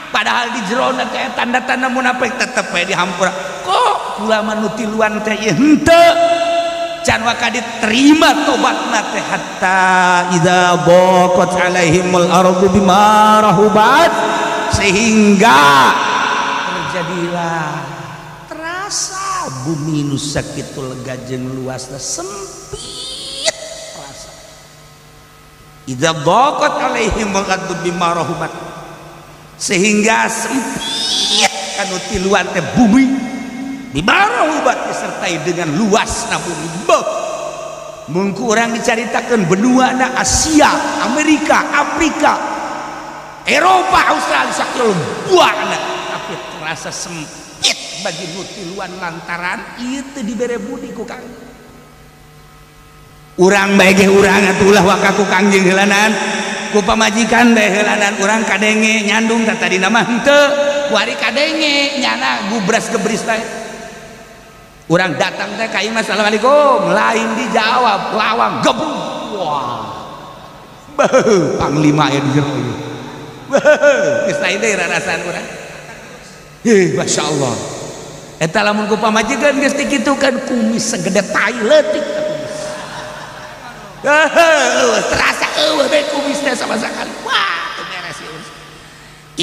padahal di jerona teh tanda-tanda munafik tetep we dihampura. Kok ulama nu tiluan teh ieu henteu can waka diterima tobatna teh hatta idza daqat alaihimul ardu bima rahubat, sehingga terjadilah terasa bumi nu sakitu lega jeung luasna sempit rasa. Idza daqat alaihimul ardu bima rahubat, sehingga sempit kanu tiluan teh bumi bima rahubat disertai dengan luasna bumi. Beuh. Mun ku urang dicaritakeun benuana Asia, Amerika, Afrika, Eropa, Australia sakieu buana, tapi terasa sempit bagi nu tiluan lantaran ieu teu dibere budi ku Kang. Urang bae ge urang atuh ulah waka ku Kangjeng heulanan, ku pamajikan bae heulanan urang kadenge nyandung tah tadina mah henteu, kuari kadenge nyana gubras gebris bae. Urang datang teh ka imah, assalamualaikum, lain dijawab, lawang gebruk. Wah. Beuh, panglima aya di jero ieu. Beuh, geus lain deui rarasaan urang. Hih, masyaallah. Eta lamun ku pamajikan geus dikitukeun kumis segede tai leutik kumis. Heuh, terasa eueuh bae kumis teh sama sekali. Wah, teu beres ieu.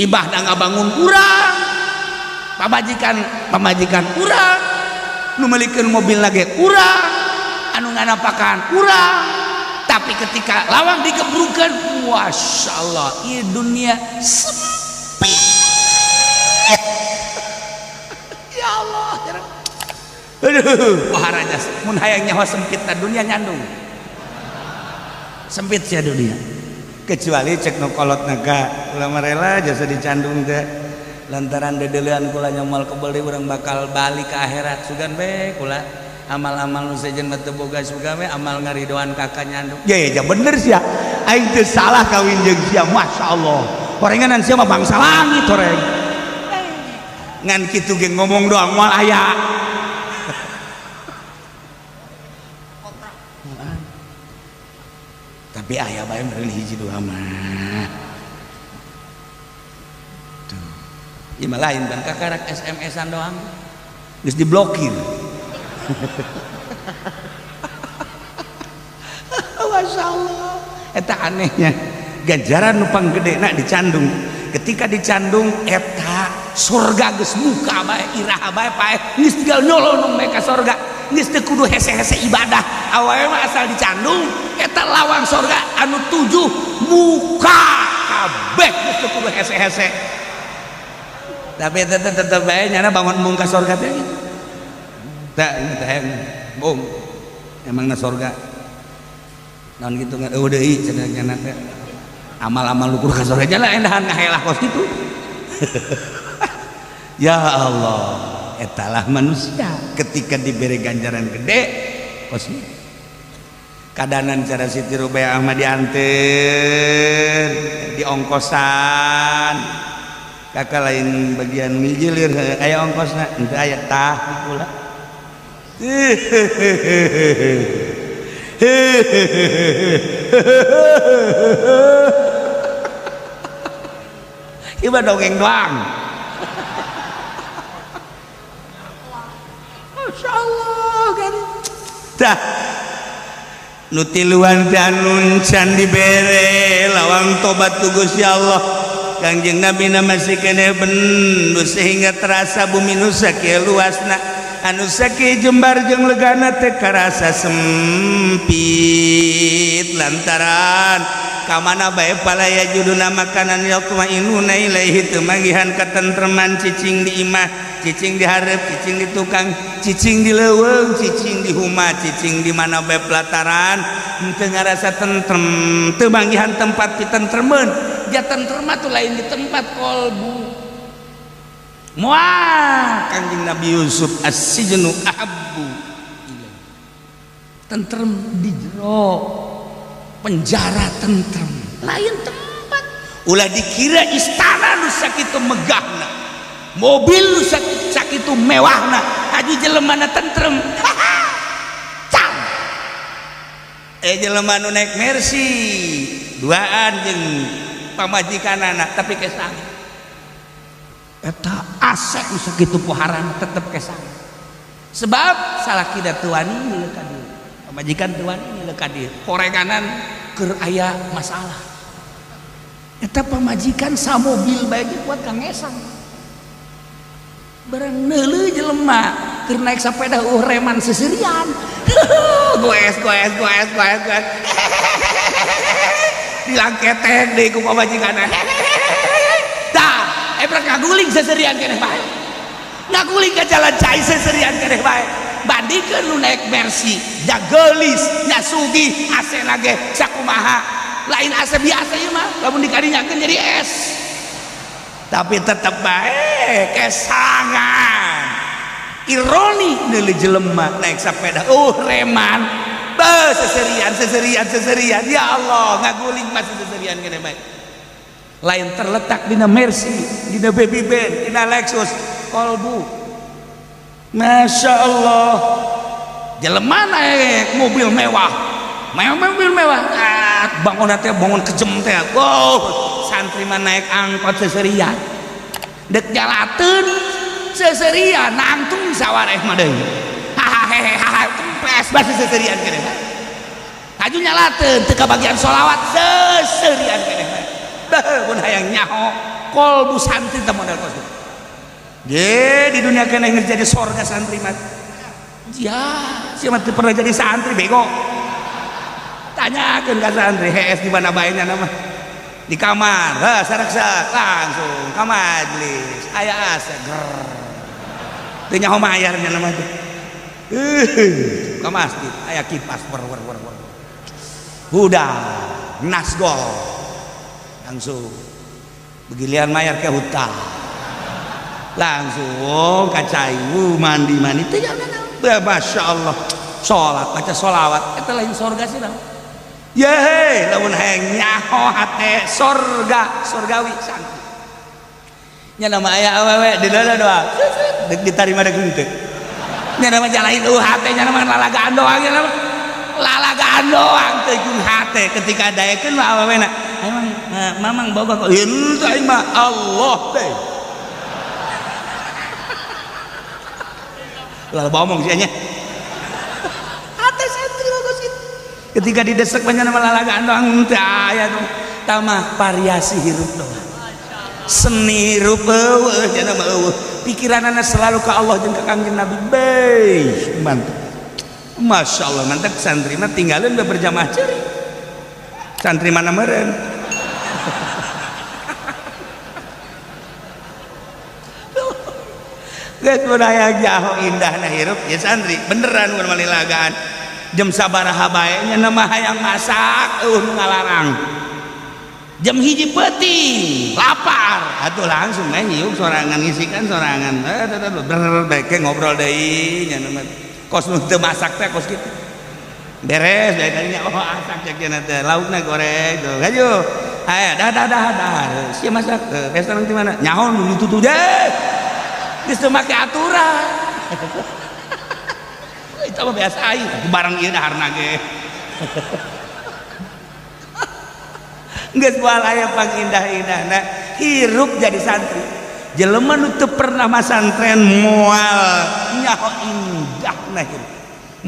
Ibahna ngabangun urang, pamajikan urang, nu meulikeun mobil lagi urang, anu nganapakan urang, tapi ketika lawang digebrukan, masya Allah, ieu dunia sempit. Ya Allah, aduh, paharanya mun hayang nyawa sempit na dunia nyandung sempit sia dunia, kecuali cek nu kolot naga ulah rela jasa dicandung teh lantaran dedelean kula nyamal kebeli urang bakal balik ke akhirat sugan be kula amal-amal nu sejen mah teu boga sugan we amal ngaridoan kakak nyandung. Ya ya bener sia, aing teu salah kawin jeung sia, masyaallah horenganan sia mah bangsa langit horeng ngan kitu ge ngomong doang moal aya. Tapi aya bae meureun hiji dua mah. Tuh. Ieu mah lain ban kakarak SMS-an doang. Geus diblokir. Masyaallah. Eta anehnya. Ganjaran nu panggedena dicandung. Ketika dicandung eta surga geus muka bae iraha bae pae geus tinggal nyolonong bae ka surga. Geus teu kudu hese-hese ibadah. Awewe mah asal dicandung eta lawang surga anu 7 muka kabeh geus teu kudu hese-hese. Tapi tetep bae nyana bangun embung ka surga teh gitu. Tah ini teh embung. Emangna surga. Naon kitu eueuh deui cenah nyana teh. Amal-amal lukur ka surga nyana endahan ngahelah kos kitu. Ya Allah, etalah manusia ketika diberi ganjaran gede kos kadanan cara Siti Rubaiyah mah dianter diongkosan kakak lain bagian ngijilir aya ongkosna henteu aya tah pula. Ieu mah dongeng doang. Masyaallah kan. Tah nu tiluan teh anu can dibere lawang tobat ku Gusti Allah. Kangjeng Nabi na masih keneh bendu sehingga terasa bumi nu sakieu luasna anu sakieu jembar jeung legana teh karasa sempit lantaran kamana bae palaya juduna makanan yatmainuna ilaihi teu manggihan katentreman cicing di imah, cicing di hareup, cicing di tukang, cicing di leuweung, cicing di huma, cicing di mana bae pelataran henteu ngarasa tentrem, teu manggihan tempat pitentremeun. Ja tentrem mah tuh lain di tempat kolbu. Moal Kangjeng Nabi Yusuf as-sijnu ahabbu ilaihi. Tentrem di jero penjara tentrem, lain tempat. Ulah dikira istana nu sakitu megahna, mobil nu sakitu mewahna, haji jelemana tentrem. Cam. Jelema nu naik Mercy duaan jeung pamajikanana tapi kesang. Eta asek nu sakitu poharan tetep kesang. Sebab salakina teu wani milu ka dieu. Pamajikan teu wani milu ka dieu. Horenganan keur aya masalah. Eta pamajikan samobil bae ge kuat ka ngesang. Barang neuleuh jelema keur naik sepeda reman seserian. Goes goes goes goes goes. Dilangketek deui ku pamajikanna. Tah, ebrak ngaguling seserian keneh bae. Ngaguling ka jalan cai seserian keneh bae. Bandingkeun nu naik Mercy, jageulis, nya sugih, AC na ge sakumaha. Lain AC biasa ieu mah, lamun dikarinyakeun jadi es. Tapi tetep bae kesangan. Ironi neuli jelema naik sepeda, reman. Beuh seserian seserian seserian. Ya Allah, ngaguling masih seserian gede bae. Lain terletak dina Mercy, dina Baby Band, dina Lexus, kolbu. Masya Allah. Jelema naik mobil mewah. Mobil mewah. Ah, bangun teh bangun kejem teh. Wow, santri mah naik angkot seserian. Dek jalateun seserian nangtung sawareh mah deui. Hahaha, kempes basa seserian keneh. Haju nyalateun teu kabagian sholawat seserian keneh. Beuh mun hayang nyaho kolbu santri teh model kos. Ge di dunia keneh geus jadi sorga santri mah. Ya, sia mah teu pernah jadi santri bego. Tanyakeun ka santri hees di mana bae nya mah. Di kamar, heh saraksa langsung ka majlis. Aya AC ger. Teu nyaho mayar nya mah teh. Ka masjid aya kipas wer wer wer wer. Udah nasgol. Langsung begilian mayar ke hutang. Langsung ka cai mandi-mandi teh nya Masya Allah. Salat baca sholawat eta lain sorga sih naon. Yehe lamun hayang nyaho hate sorga sorgawi santri. Nya nama aya awewe di doa doa dek ditarima dek henteu. Nya nama jalain hate nya nama lalagaan doang nya nama lalagaan doang teu jeung hate ketika daekeun mah awewena emang mamang boga kok henteu aing mah Allah teh. Lalu omong sih nya. Hate santri bagus gitu. Ketika didesek banyak nama lalagaan doang teu aya tuh. Tamah variasi hirup doang. Seni hirup eueuh nya mah eueuh. Pikiranana selalu ke Allah jeung ka Kangjeng Nabi. Beuh, mantap. Masya Allah, mantap santri mah tinggalin we berjamaah ceurik. Santri mana meureun? Geus mun hayang jaho indahna hirup ya santri beneran mun malilagaan. Jam sabaraha bae nya mah hayang masak eueuh nu ngalarang. Jam 1 peuting lapar atuh langsung we nyiuk sorangan ngisikan sorangan ber bae ngobrol deui nya mah kos nu teu masak teh kos kitu beres bae kalinya oh asak cek cenah teh laukna goreng tuh hayu aya dah dah dah dah sia masak restoran di mana nyaho nu ditutup deh geus teu make aturan itu mah biasa aing barang ieu daharna ge geus moal aya pangindah-indahna hirup jadi santri. Jelema nu teu pernah masantren moal nyaho indahna hirup,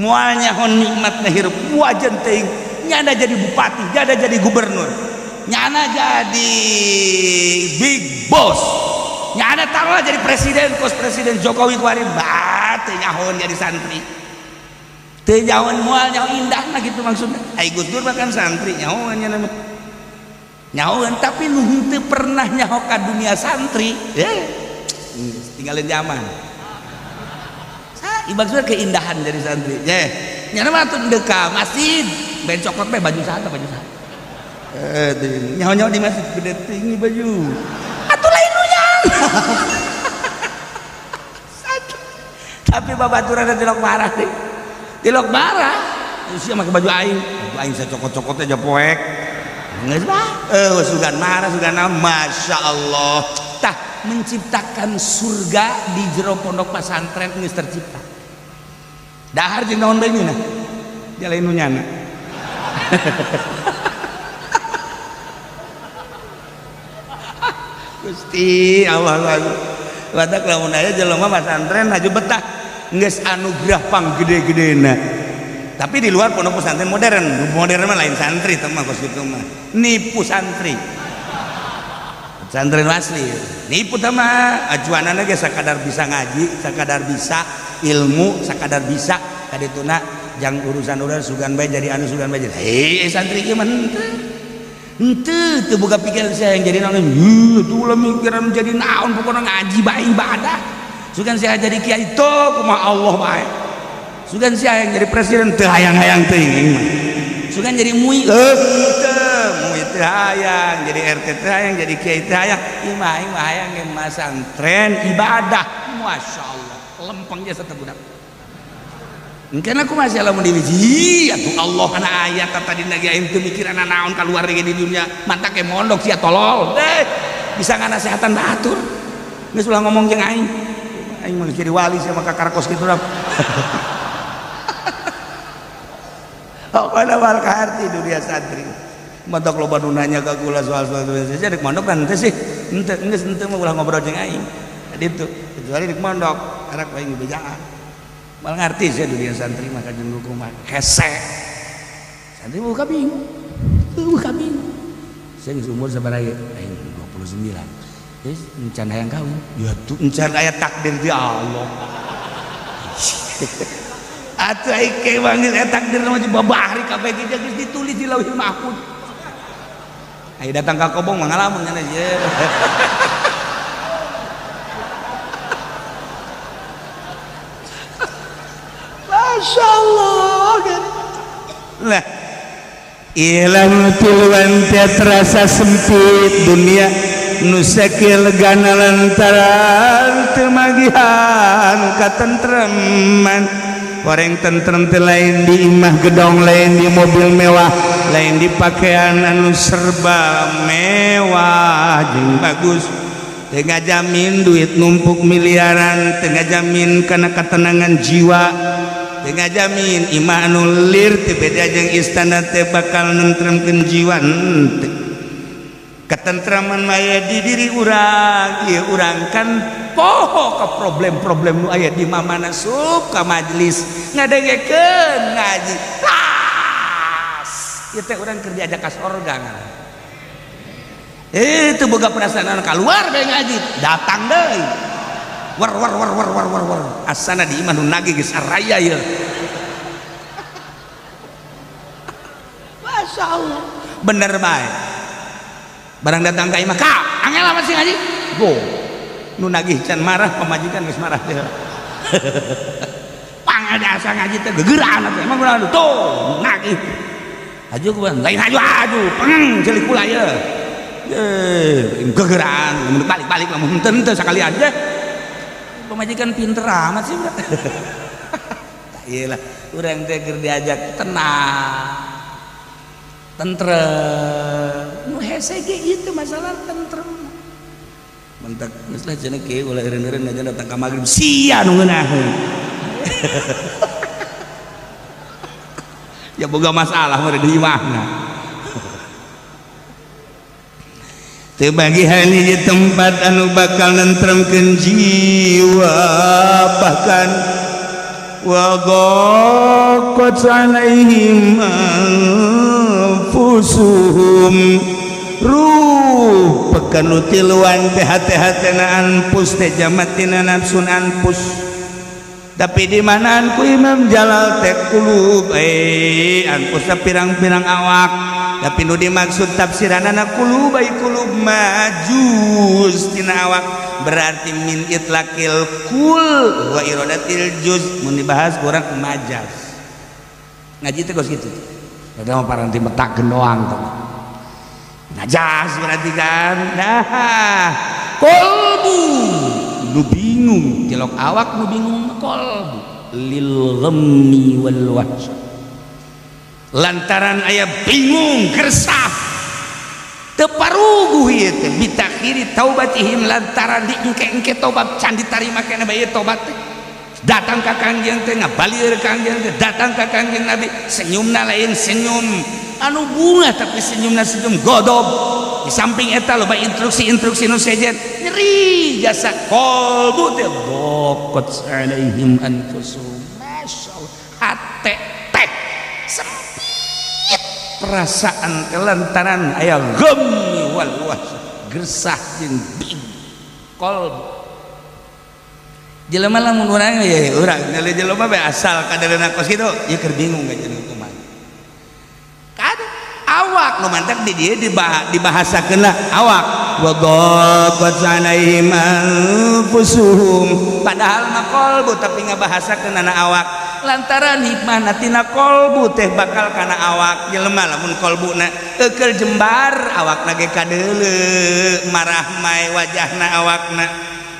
moal nyaho nikmatna hirup. Wajan teuing nyana jadi bupati, nyana jadi gubernur, nyana jadi big boss, nyana taruhlah jadi presiden kos presiden Jokowi kuari bate nyahoan jadi santri. Teu nyahoan moal nyaho indahna gitu maksudna. Ai Gus Dur mah kan santri nyahoan nya mah. Nyahoan tapi nu henteu pernah nyaho ka dunia santri tinggalin zaman. Sa maksudna keindahan dari santri. Ye nya mah atuh deuk ka masjid ben cokot bae baju saha baju saha. Nyaho-nyaho di masjid gede tinggi baju. Atuh lain nu nyaho. Tapi babaturan tilok marah deh. Tilok marah. Sia make baju aing. Baju aing sacokot-cokot aja poek. Geus mah. Sugan marah sugan naon Masya Allah. Tah menciptakan surga di jero pondok pesantren geus tercipta. Dahar jeung naon bae nyeunah. Dia lain nu nyana. Gusti Allah Allah. Batak lamun aya jelema pesantren haju betah geus anugerah panggede-gedena. Tapi di luar pondok pesantren modern, modern mah lain santri teh mah kos kitu mah. Nipu santri. Pesantren asli. Nipu teh mah acuanana ge sakadar bisa ngaji, sakadar bisa ilmu, sakadar bisa kadituna jang urusan-urusan sugan bae jadi anu sugan bae jadi. Hei santri ieu mah henteu. Henteu teu boga pikiran saya yang jadi naon. Heuh, tuh ulah mikiran jadi naon pokona ngaji bae ibadah. Sugan saya jadi kiai teu kumaha Allah bae. Sugan sia hayang jadi presiden teu hayang-hayang teuing aing mah. Sugan jadi MUI teu, MUI teu hayang, jadi RT teu hayang, jadi kiai teu hayang. Ieu mah aing mah hayang ge masantren ibadah. Masyaallah, lempeng jasa teh budak. Engkeun aku masih lamun dibiji atuh Allah kana ayat tadi ge aing teu mikiran naon kaluar ge di dunia mantak ge mondok sia tolol. Bisa nganasehatan batur. Geus ulah ngomong jeung aing. Aing mah jadi wali sia maka karakos kitu lah. Pokona wal kaharti dunia santri. Mantak loba nu nanya ka kula soal-soal dunia santri. Dek mondok kan henteu sih. Henteu geus henteu mah ulah ngobrol jeung aing. Jadi itu kecuali dek mondok arak aing bejaan. Mal ngarti sih dunia santri mah kajen kumaha hese. Santri buka bingung. Buka bingung. Saya geus umur sabaraha ieu? Aing 29. Geus encan hayang kawin. Ya tuh encan aya takdir di Allah. Atuh aing ke manggil aya takdir mah babahari kabeh ge geus ditulis di Lauhil Mahfuz. Ayo datang ka kobong mah ngalamun cenah ye. Masya Allah. Lah ilang tiluan teh terasa sempit dunia nu sakieu legana lantaran teu magihan katentreman. Goreng tentrem teh lain di imah gedong, lain di mobil mewah, lain di pakaian anu serba mewah jeung bagus. Teu ngajamin duit numpuk miliaran, teu ngajamin kana ketenangan jiwa, teu ngajamin imah anu lir teu beda jeung istana teh bakal nentremkeun jiwa. Henteu. Ketentraman mah di diri urang, ieu urang kan poho ka problem-problem nu aya di mamana sup ka majelis ngadengekeun ngaji. Tas. Ieu teh urang keur diajak ka sorga ngaran. Teu boga perasaan keluar bae ngaji, datang deui. War war war war war war war. Asana di imah nu nagih geus araya ieu. Masya Allah. Bener bae. Barang datang ka imah, ka, angel amat sih ngaji. Go. Nu nagih can marah, pamajikan geus marah teh. Pangada asa ngaji teh gegeraan atuh. Emang urang tuh nagih. Haju ku lain haju haju, peng celik kula ieu. Gegeraan, mun balik-balik lamun henteu henteu sakalian teh. Pamajikan pinter amat sih budak. Tah ieu lah, urang teh keur diajak tenang. Tentrem. Nu hese ge itu masalah tentrem. Mentak geus lah cenah kieu ulah eureun-eureun aja datang ka magrib sia nu ngeunaheun. Ya boga masalah mah di imahna. Teu bagihan hiji tempat anu bakal nentremkeun jiwa bahkan wa daqat alaihim anfusuhum ruh pekan nu tiluan teh hate-hatena anfus teh jamatina nafsun anfus. Tapi di manaan ku Imam Jalal teh kulub anfus pirang-pirang awak. Tapi nu dimaksud tafsiranana kulub ai kulub majuz tina awak berarti min itlaqil kul wa iradatil juz. Mun dibahas kurang majaz. Ngaji teh geus kitu. Eta mah paranti metakeun doang teh. Najas berarti kan. Nah, kolbu nu bingung tilok awak nu bingung kolbu lil ghammi wal wahsy. Lantaran aya bingung gersah teu paruguh ieu teh bitakhiri taubatihim lantaran diengke-engke tobat can ditarima keneh bae tobat teh. Datang ka Kangjeng teh ngabalieur Kangjeng teh, datang ka Kangjeng Nabi senyumna lain senyum anu bunga tapi senyumna senyum godob. Di samping eta loba instruksi-instruksi nu sejen nyeri jasa qalbu teh daqat alaihim anfusuhum. Masyaallah hate teh sempit perasaan kelantaran aya ghammi wal wahsy gersah jeung bingung qalbu. Jelema lamun urang ye urang nilai jelema bae asal kaderena kos kitu ieu keur bingung ka jeung kumaha. Kada awak nu mantak di dieu dibahasakeun lah awak wa daqat alaihim anfusuhum padahal mah qalbu tapi ngabahasakeun ana awak. awak lantaran hikmahna tina kolbu teh bakal kana awak jelema lamun kolbuna eukeul jembar awakna ge kadeuleu marah mae wajahna awakna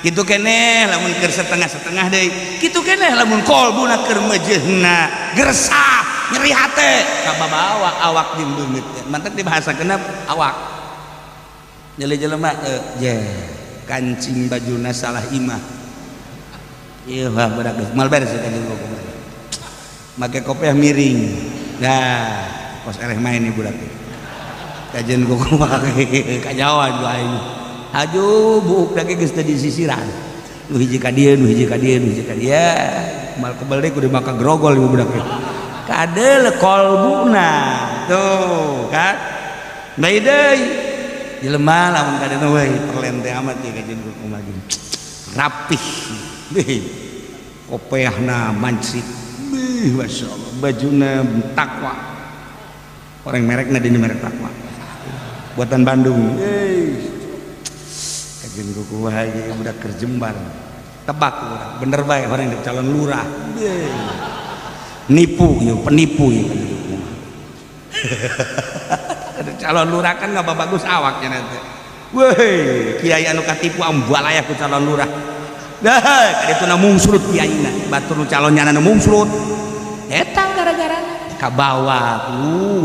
kitu keneh lamun keur setengah-setengah deui kitu keneh lamun kolbuna keur meujeuhna gersah nyeri hate kababawa awak jeung beungeut mantak dibahasakeun awak nyeli jelema je kancing bajuna salah imah ieu wah budak geus moal beres kancing kumaha make kopiah miring dah kos ereh main ieu budak kajen kumaha kajawan ku aing aju buuk lagi geus teu disisiran nu hiji ka dieu nu hiji ka dieu nu hiji ka dieu mal kebel deui kudu maka grogol ieu budak kadeul kolbuna tuh kan bae deui jelema lamun kadeuna we perlen teh amat ieu kajen kumaha rapih beuh kopeahna mancit beuh masyaallah bajuna takwa orang merekna dini merek takwa buatan Bandung euy kajen kukuha ieu budak keur jembar tebak urang bener bae orang yang calon lurah nipu ieu penipu ieu calon lurah kan nggak bagus awaknya nanti weh kiai anu katipu ambalayah ku calon lurah dah kadituna mungsrut kiaina batur nu calon nyana nu mungsrut eta gara-garana kabawa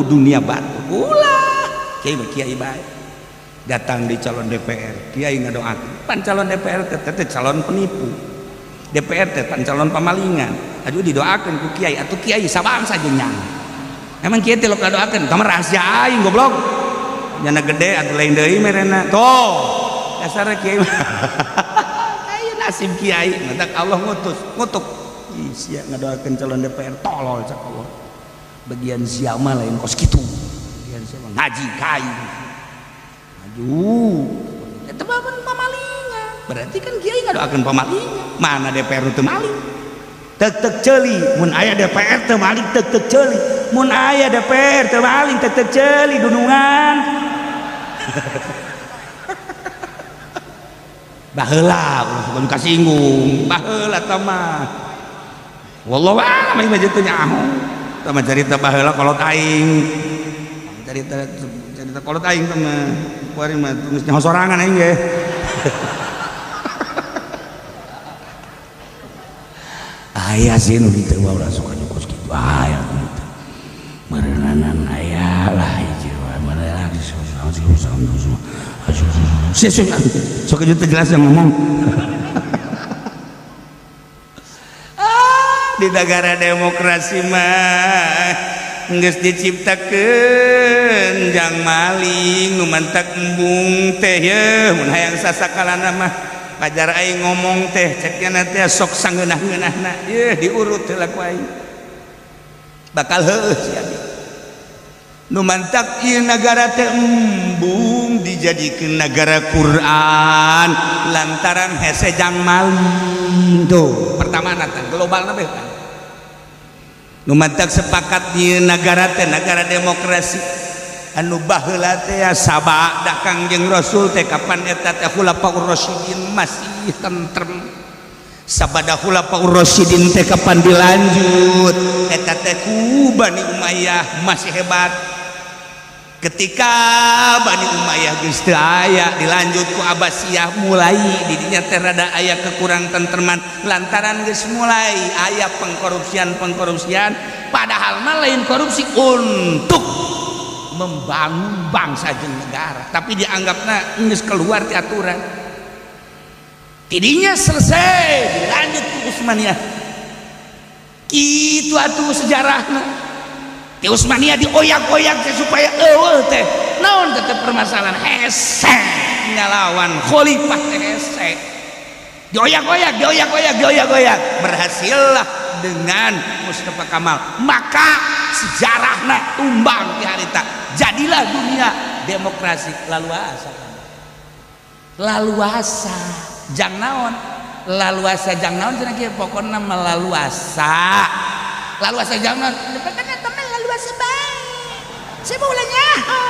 dunia batu ulah kiai mah kiai bae datang di calon DPR kiai ngadoakeun pan calon DPR teh teh calon penipu DPR teh pan calon pamalingan aduh didoakeun ku kiai atuh kiai sabangsa jeung nyang emang kiai teh lok ngadoakeun tah mah rahasia aing goblok nyana gede atuh lain deui merena tuh dasarna kiai aya nasib kiai mantak Allah ngutus ngutuk ih sia ngadoakeun calon DPR tolol cak Allah bagian sia mah lain kos kitu bagian sia mah ngaji ka aing aduh eta mah pamalingan berarti kan kiai ngadoakeun pamalingan mana DPR teu maling tek-tek ceuli mun aya DPR teu maling tek-tek ceuli mun aya DPR teu maling tek-tek ceuli dunungan baheula ulah suka kasinggung baheula tah mah wallahu a'lam aing mah teu nyaho tah mah carita baheula kolot aing carita carita kolot aing tah mah kuari mah geus nyaho sorangan aing ge aya sih nu kitu mah ulah suka nyukos kitu aya nu kitu meureunanan aya lah hiji wae mana lagi sok teu jelas yang ngomong di negara demokrasi mah geus diciptakeun jang maling nu mantak embung teh yeuh mun hayang sasakalana mah pajar aing ngomong teh ceknya teh sok sangeunah-ngeunahna yeuh diurut heula ku aing bakal heueuh sia nu mantak ieu nagara teh embung dijadikeun nagara Quran lantaran hese jang maling tuh pertama teh globalna beh kan nu mantak sepakat ieu nagara teh nagara demokrasi anu baheula teh sabada Kangjeng Rasul teh kapan eta teh Khulafaur Rasyidin masih tentrem sabada Khulafaur Rasyidin teh kapan dilanjut eta teh ku Bani Umayyah masih hebat ketika Bani Umayyah geus teu aya dilanjut ku Abbasiyah mulai didinya teh rada aya kekurang tentreman lantaran geus mulai aya pengkorupsian-pengkorupsian padahal mah lain korupsi untuk membangun bangsa jeung negara tapi dianggapna geus keluar ti aturan tidinya selesai dilanjut ku Utsmaniyah kitu atuh sejarahna di Utsmaniyah dioyak-oyak teh supaya eueuh teh naon teh permasalahan hese ngalawan khalifah teh hese dioyak-oyak dioyak-oyak dioyak-oyak berhasillah dengan Mustafa Kamal maka sejarahna tumbang di harita jadilah dunia demokrasi laluasa laluasa jang naon laluasa jang naon cenah kieu pokona melaluasa laluasa jang naon pokona teman laluasa bae saya mau ulah nyaho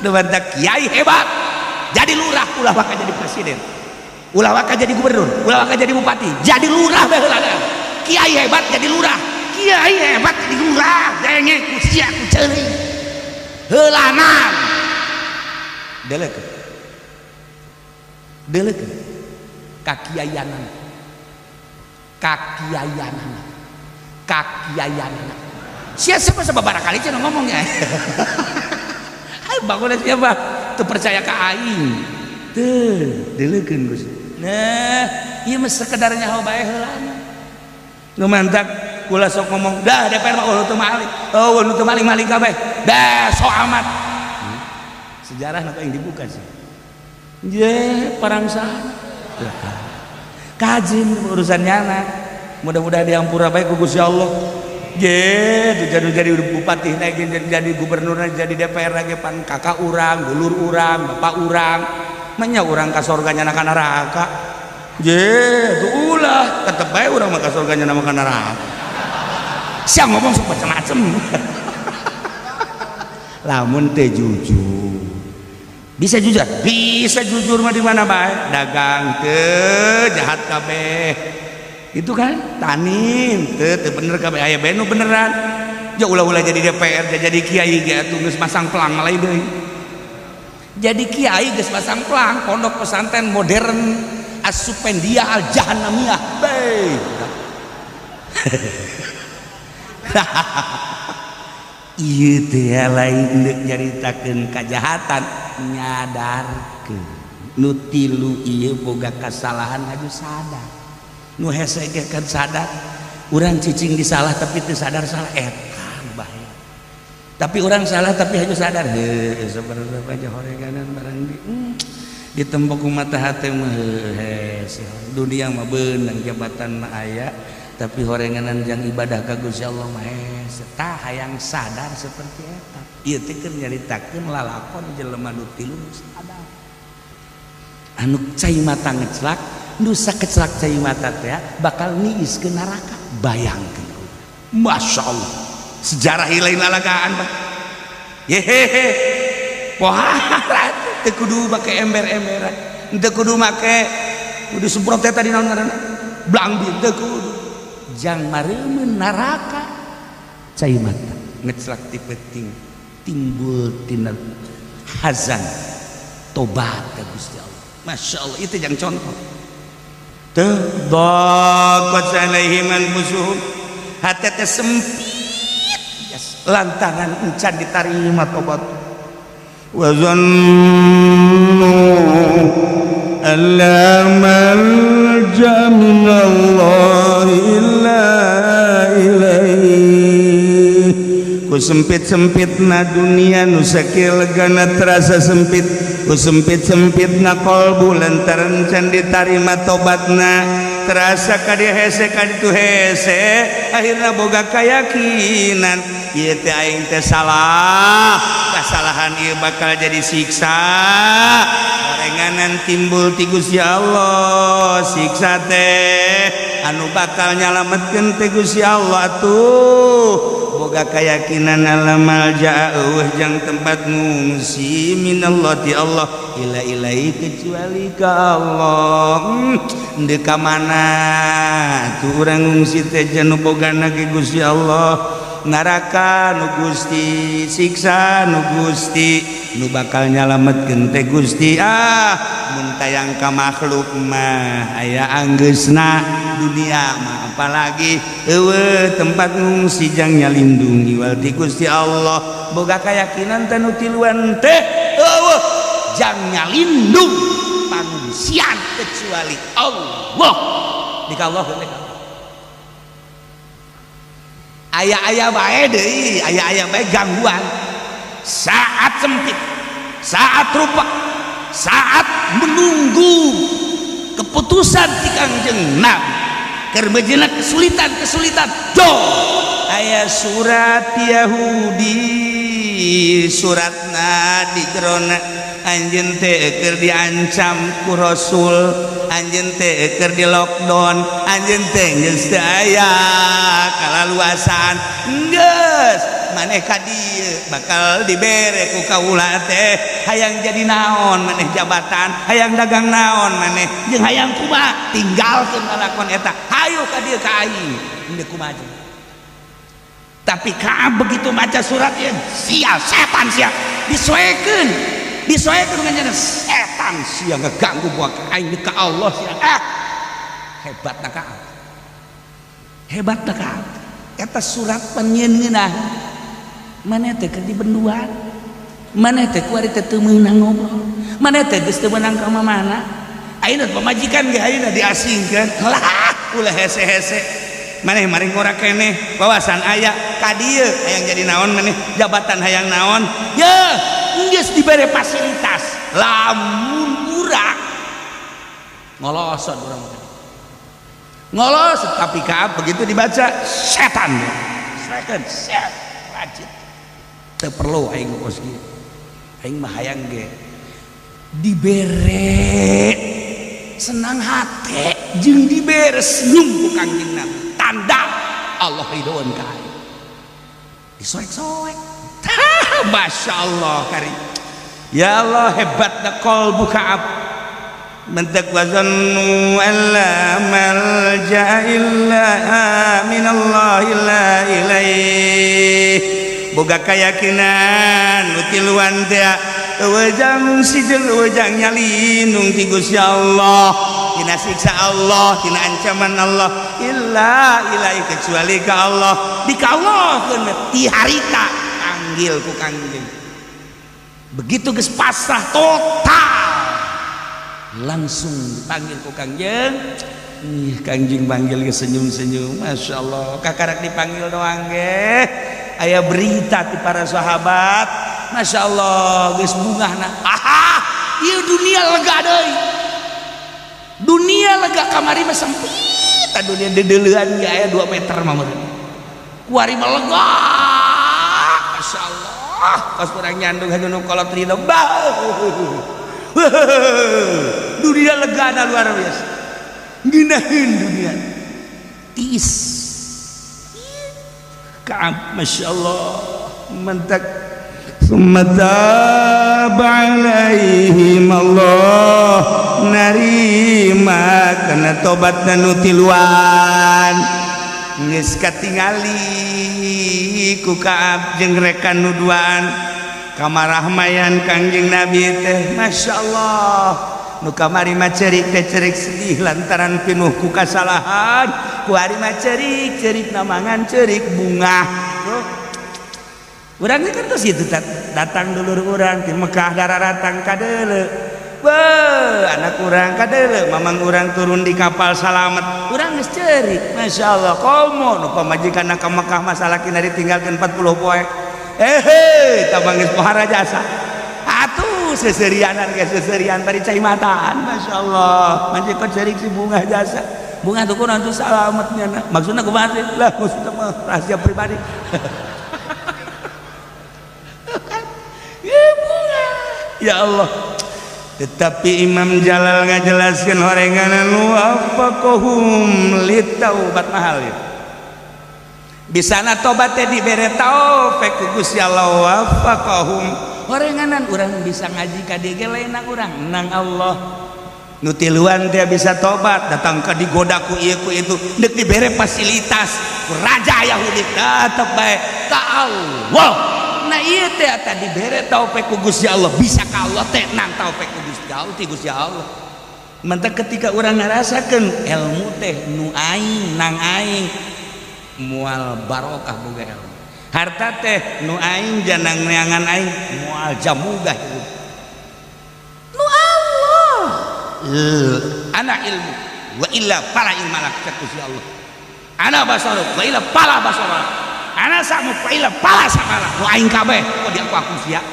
nu mantak kiai hebat jadi lurah ulah waka jadi presiden ulah waka jadi gubernur ulah waka jadi bupati jadi lurah bae heula. Kiai hebat jadi lurah, kiai hebat jadi lurah, denge ku sia, ku ceuli heulanan. Delekeun, delekeun kakiaianan, kakiaianan, kakiaianan. Sia siapa sababaraha kali cenah ngomongnya. Ayo bangun, siapa teu percaya ka aing teu delekeun, Gus. Nah, ieu mah sekedar nyaho bae heulana. Nu mantak kula sok ngomong dah, DPR mah, oh, teu maling, oh, nu teu maling-maling kabeh dah, sok amat. Sejarah nu yang dibuka sih je parangsana kajin urusan nyana. Mudah-mudahan diampura bae ku Gusti Allah. Je jadi bupati lagi, jadi gubernur, jadi DPR lagi, pan kakak urang, dulur urang, bapak urang. Manya urang ka sorga nyana ka neraka? Je tuh ulah, tetep bae urang mah ka sorga nyana ka neraka. Siang ngomong sok macem-macem lamun teh jujur. Bisa jujur, bisa jujur mah di mana bae. Dagang teu jahat kabeh itu kan, tani teu teu bener kabeh, aya bae nu beneran. Ya ulah-ulah jadi DPR, jadi kiai ge atuh geus masang pelang lain deui. Jadi kiai geus pasang pelang pondok pesantren modern Asupendia Al Jahannamiyah bae. Ieu teh lain deuk nyaritakeun kajahatan, nyadarkeun nu tilu ieu boga kasalahan haju sadar. Nu hese ge kan sadar. Urang cicing di salah tapi teu sadar salah, eta nu bahaya. Tapi urang salah tapi haju sadar, heuh, sebenarnya aja horeganan barang di ditembok ku mata hate mah, hese dunia mah beunang, jabatan mah aya, tapi horenganan jang ibadah ka Gusti Allah mah hese. Tah, hayang sadar seperti eta. Ieu teh keur nyaritakeun lalakon jelema nu tilu nu sadar, anu cai mata ngeclak, nu sakeclak cai mata teh bakal niis ke neraka. Bayangkeun, Masya Allah, sejarah lain lalagaan, Pak. Yehehe, pohara teu kudu make ember-emberan, teu kudu make kudu semprot teh tadi naon ngaranna, blangbir, teu kudu jang mareumeun neraka. Cai mata ngeclak ti peuting, timbul tina hazan, tobat ka Gusti Allah. Masya Allah, itu yang contoh teu daqat alaihim anfusuhum, hate teh sempit lantaran encan ditarima tobat. Wa zannu alla malja minallahi illa ilaihi. Ku sempit-sempitna dunia nu sakieu legana terasa sempit, ku sempit-sempitna kolbu lantaran can ditarima tobatna, terasa ka dieu hese, ka ditu hese, akhirna boga keyakinan ieu teh aing teh salah, kasalahan ieu bakal jadi siksa. Horenganan timbul ti Gusti Allah, siksa teh anu bakal nyalametkeun teh Gusti Allah. Atuh boga keyakinan alla malja, eueuh jang tempat ngungsi, minallah ti Allah, illa ilaihi kecuali ka Allah. Deuk ka mana tuh urang ngungsi teh? Nu bogana ge Gusti Allah, neraka nu Gusti, siksa nu Gusti, nu bakal nyalametkeun teh Gusti. Ah, mun tayang ka makhluk mah aya anggeusna dunia mah, apalagi eueuh tempat ngungsi jang nyalindungi wal ti Gusti Allah. Boga keyakinan teh nu tiluan teh eueuh jang nyalindung pangungsian kecuali Allah. Di ka Allah, di ka Allah. Aya-aya bae deui, aya-aya bae gangguan saat sempit, saat rupak, saat menunggu keputusan ti Kangjeng Nabi keur mejeuna kesulitan-kesulitan. Do aya surat Yahudi, suratna di jerona anjeun teh keur diancam ku Rasul, anjeun teh keur di lockdown, anjeun teh geus teu aya kalaluasaan, geus Maneh ka dieu bakal dibere ku kaula teh. Hayang jadi naon maneh jabatan, hayang dagang naon maneh, jeung hayang kumaha, tinggalkeun lalakon eta, hayu ka dieu ka aing. Henteu kumaha. Tapi Ka'ab begitu maca surat ya, sia setan sia, disoekeun, disoekeun dengan setan sia, ngeganggu buat aing ka Allah sia. Ah, hebat na Ka'ab, hebat na Ka'ab. Eta surat panyieun ngeunah maneh teh keur dibenduan, maneh teh kuari teh teu meunang ngobrol, maneh teh geus teu meunang ka mana. Ayeuna pamajikan ge ayeuna diasingkeun lah, ulah hese-hese maneh maring ngora keneh wawasan aya ka dieu. Hayang jadi naon maneh jabatan, hayang naon ye, geus dibere fasilitas. Lamun urang ngolosot, urang ngolos. Tapi Ka'ab begitu dibaca, setan setan set rajin, teu perlu aing kos kieu, aing mah hayang ge dibere senang hati jeung dibere senyum ku Kangjeng Nabi, tanda Allah ridhoan ka aing. Disoek-soek. Masya Allah kari, ya Allah, hebat qalbu Ka'ab. Mentek wazannu alla malja illa minallah illa ilaih. Boga keyakinan nu tiluan teh, wejang sijil wejang nyalindung ti Gusti Allah, tina siksa Allah, tina ancaman Allah, illa ilaih, kecuali ka Allah. Di ka Allah ti harita panggil ku Kangjeng. Begitu geus pasrah total, langsung dipanggil ku Kangjeng. Ih, Kangjeng panggil ke senyum-senyum, Masya Allah. Kakarak dipanggil doang ge aya berita ti para sahabat, Masya Allah, geus bungahna. Aha, ieu dunia lega deui, dunia lega. Kamari mah sempit dunia, dedeleuan ge aya 2 meter mah meureun. Kuari mah lega, Masya Allah. Kos urang nyandung hanya nu kolot ridho bah, dunia lega luar biasa, ngeunaheun dunia tiis. Ka'ab, Masya Allah, mentak summa taba alaihim, Allah narima kana tobat nu tiluan. Geus katingali ku Ka'ab jeung rekan nu duaan kamarahmayan Kangjeng Nabi teh, Masya Allah. Nu kamari mah cerik teh cerik sedih lantaran pinuh ku kasalahan, ku hari mah cerik cerik namangan cerik bungah. Urang kan terus itu datang dulur urang di Mekah, daratang kadeule. Be, anak urang kadeule, mamang urang turun di kapal salamet, urang geus cerik, Masya Allah. Komo nu pamajikan ka Mekah, masalah kina ditinggalkeun 40 poe, eh tabang geus pohara jasa atuh, seserianan ge seserian bari cai mataan. Masya Allah, majikan cerik si bungah jasa, bungah tuh kurang tuh salametnya. Maksudnya kumaha sih lah? Maksudnya mah rahasia pribadi kan ya, bunga ya Allah. Tetapi Imam Jalal ngajelaskeun horenganan waffaqahum litaubat mahal ya. Bisana tobat teh dibere taufik ku Gusti Allah, waffaqahum. Horenganan urang bisa ngaji ka dieu ge lain nang urang, nang Allah. Nu tiluan teh bisa tobat, datang ka digoda ku ieu ku itu, deuk dibere fasilitas ku raja Yahudi, tetep bae ka Allah. Nah, ieu teh tadi dibere taufik ku Gusti Allah, bisa ka Allah teh nang taufik ku Gusti Allah ti Gusti Allah. Mentak ketika urang ngarasakeun ilmu teh nu aing nang aing, moal barokah boga ilmu. Harta teh nu aing janang neangan aing, moal jamuga hirup. Nu Allah, ana ilmu wa illa fala ilma lak, cek Gusti Allah. Ana basaru wa illa fala basara, ana samu wa illa fala samala. Nu aing kabeh kok di aku sia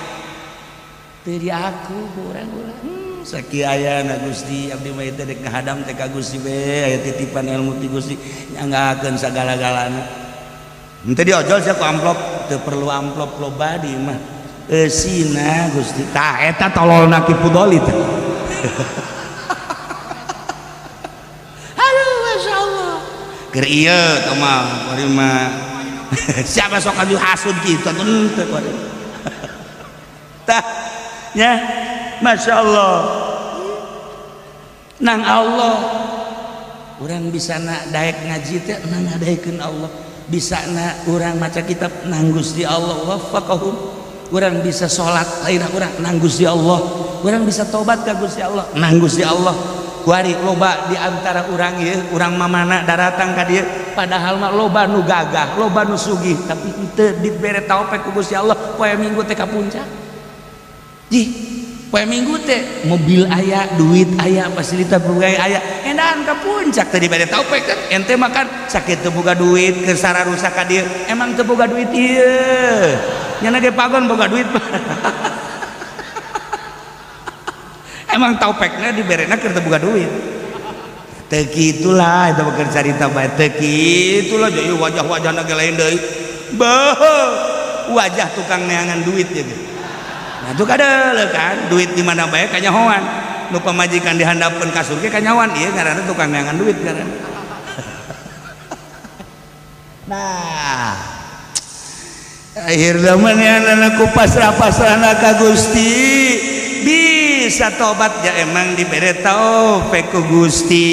teu di aku ku urang-urang. Sakieu ayana Gusti, abdi mah teh dek ngahadam teh ka Gusti be, aya titipan ilmu ti Gusti, nyanggakeun sagala-galana. Henteu diojol sia ku amplop, teu perlu amplop, loba di mah eusina Gusti. Tah eta tololna Ki Fudoli teh. Aduh, Masya Allah, keur ieu teh mah kuari mah. Siapa sok anu hasud kitu atuh henteu kuari. Tah nya Masya Allah nang Allah urang bisa na daek ngaji teh nang ngadaekeun Allah, bisa na urang maca kitab nang Gusti Allah waffaqahum, urang bisa salat lain urang nang Gusti Allah, urang bisa tobat ka Gusti Allah nang Gusti Allah. Kuari loba di antara urang ieu urang mamana daratang ka dieu padahal mah loba nu gagah, loba nu sugih, tapi henteu dibere taufik ku Gusti Allah poe Minggu teh ka puncak. Jih, poe Minggu teh mobil aya, duit aya, fasilitas berbagai aya, endahan ka puncak teh dibere taufik kan. Ente makan sakit teu boga duit keur sararusak ka dieu, emang teu boga duit ieu. Nyana ge pagon boga duit. Emang taufekna diberena keur teu boga duit. Teu kitulah eta mah keur carita bae, teu kitulah jadi wajah-wajahna ge lain deui. Beuh, wajah tukang neangan duit ya gitu. Nah itu kadeuleu kan, duit di mana bae kanyahoan. Nu pamajikan dihandapeun kasur ge kanyahoan, ieu ngaranna tukang neangan duit ngaranna. Nah, akhirna mah ku pasrah-pasrahna ka Gusti bisa tobat ya emang dibere taufik ku Gusti.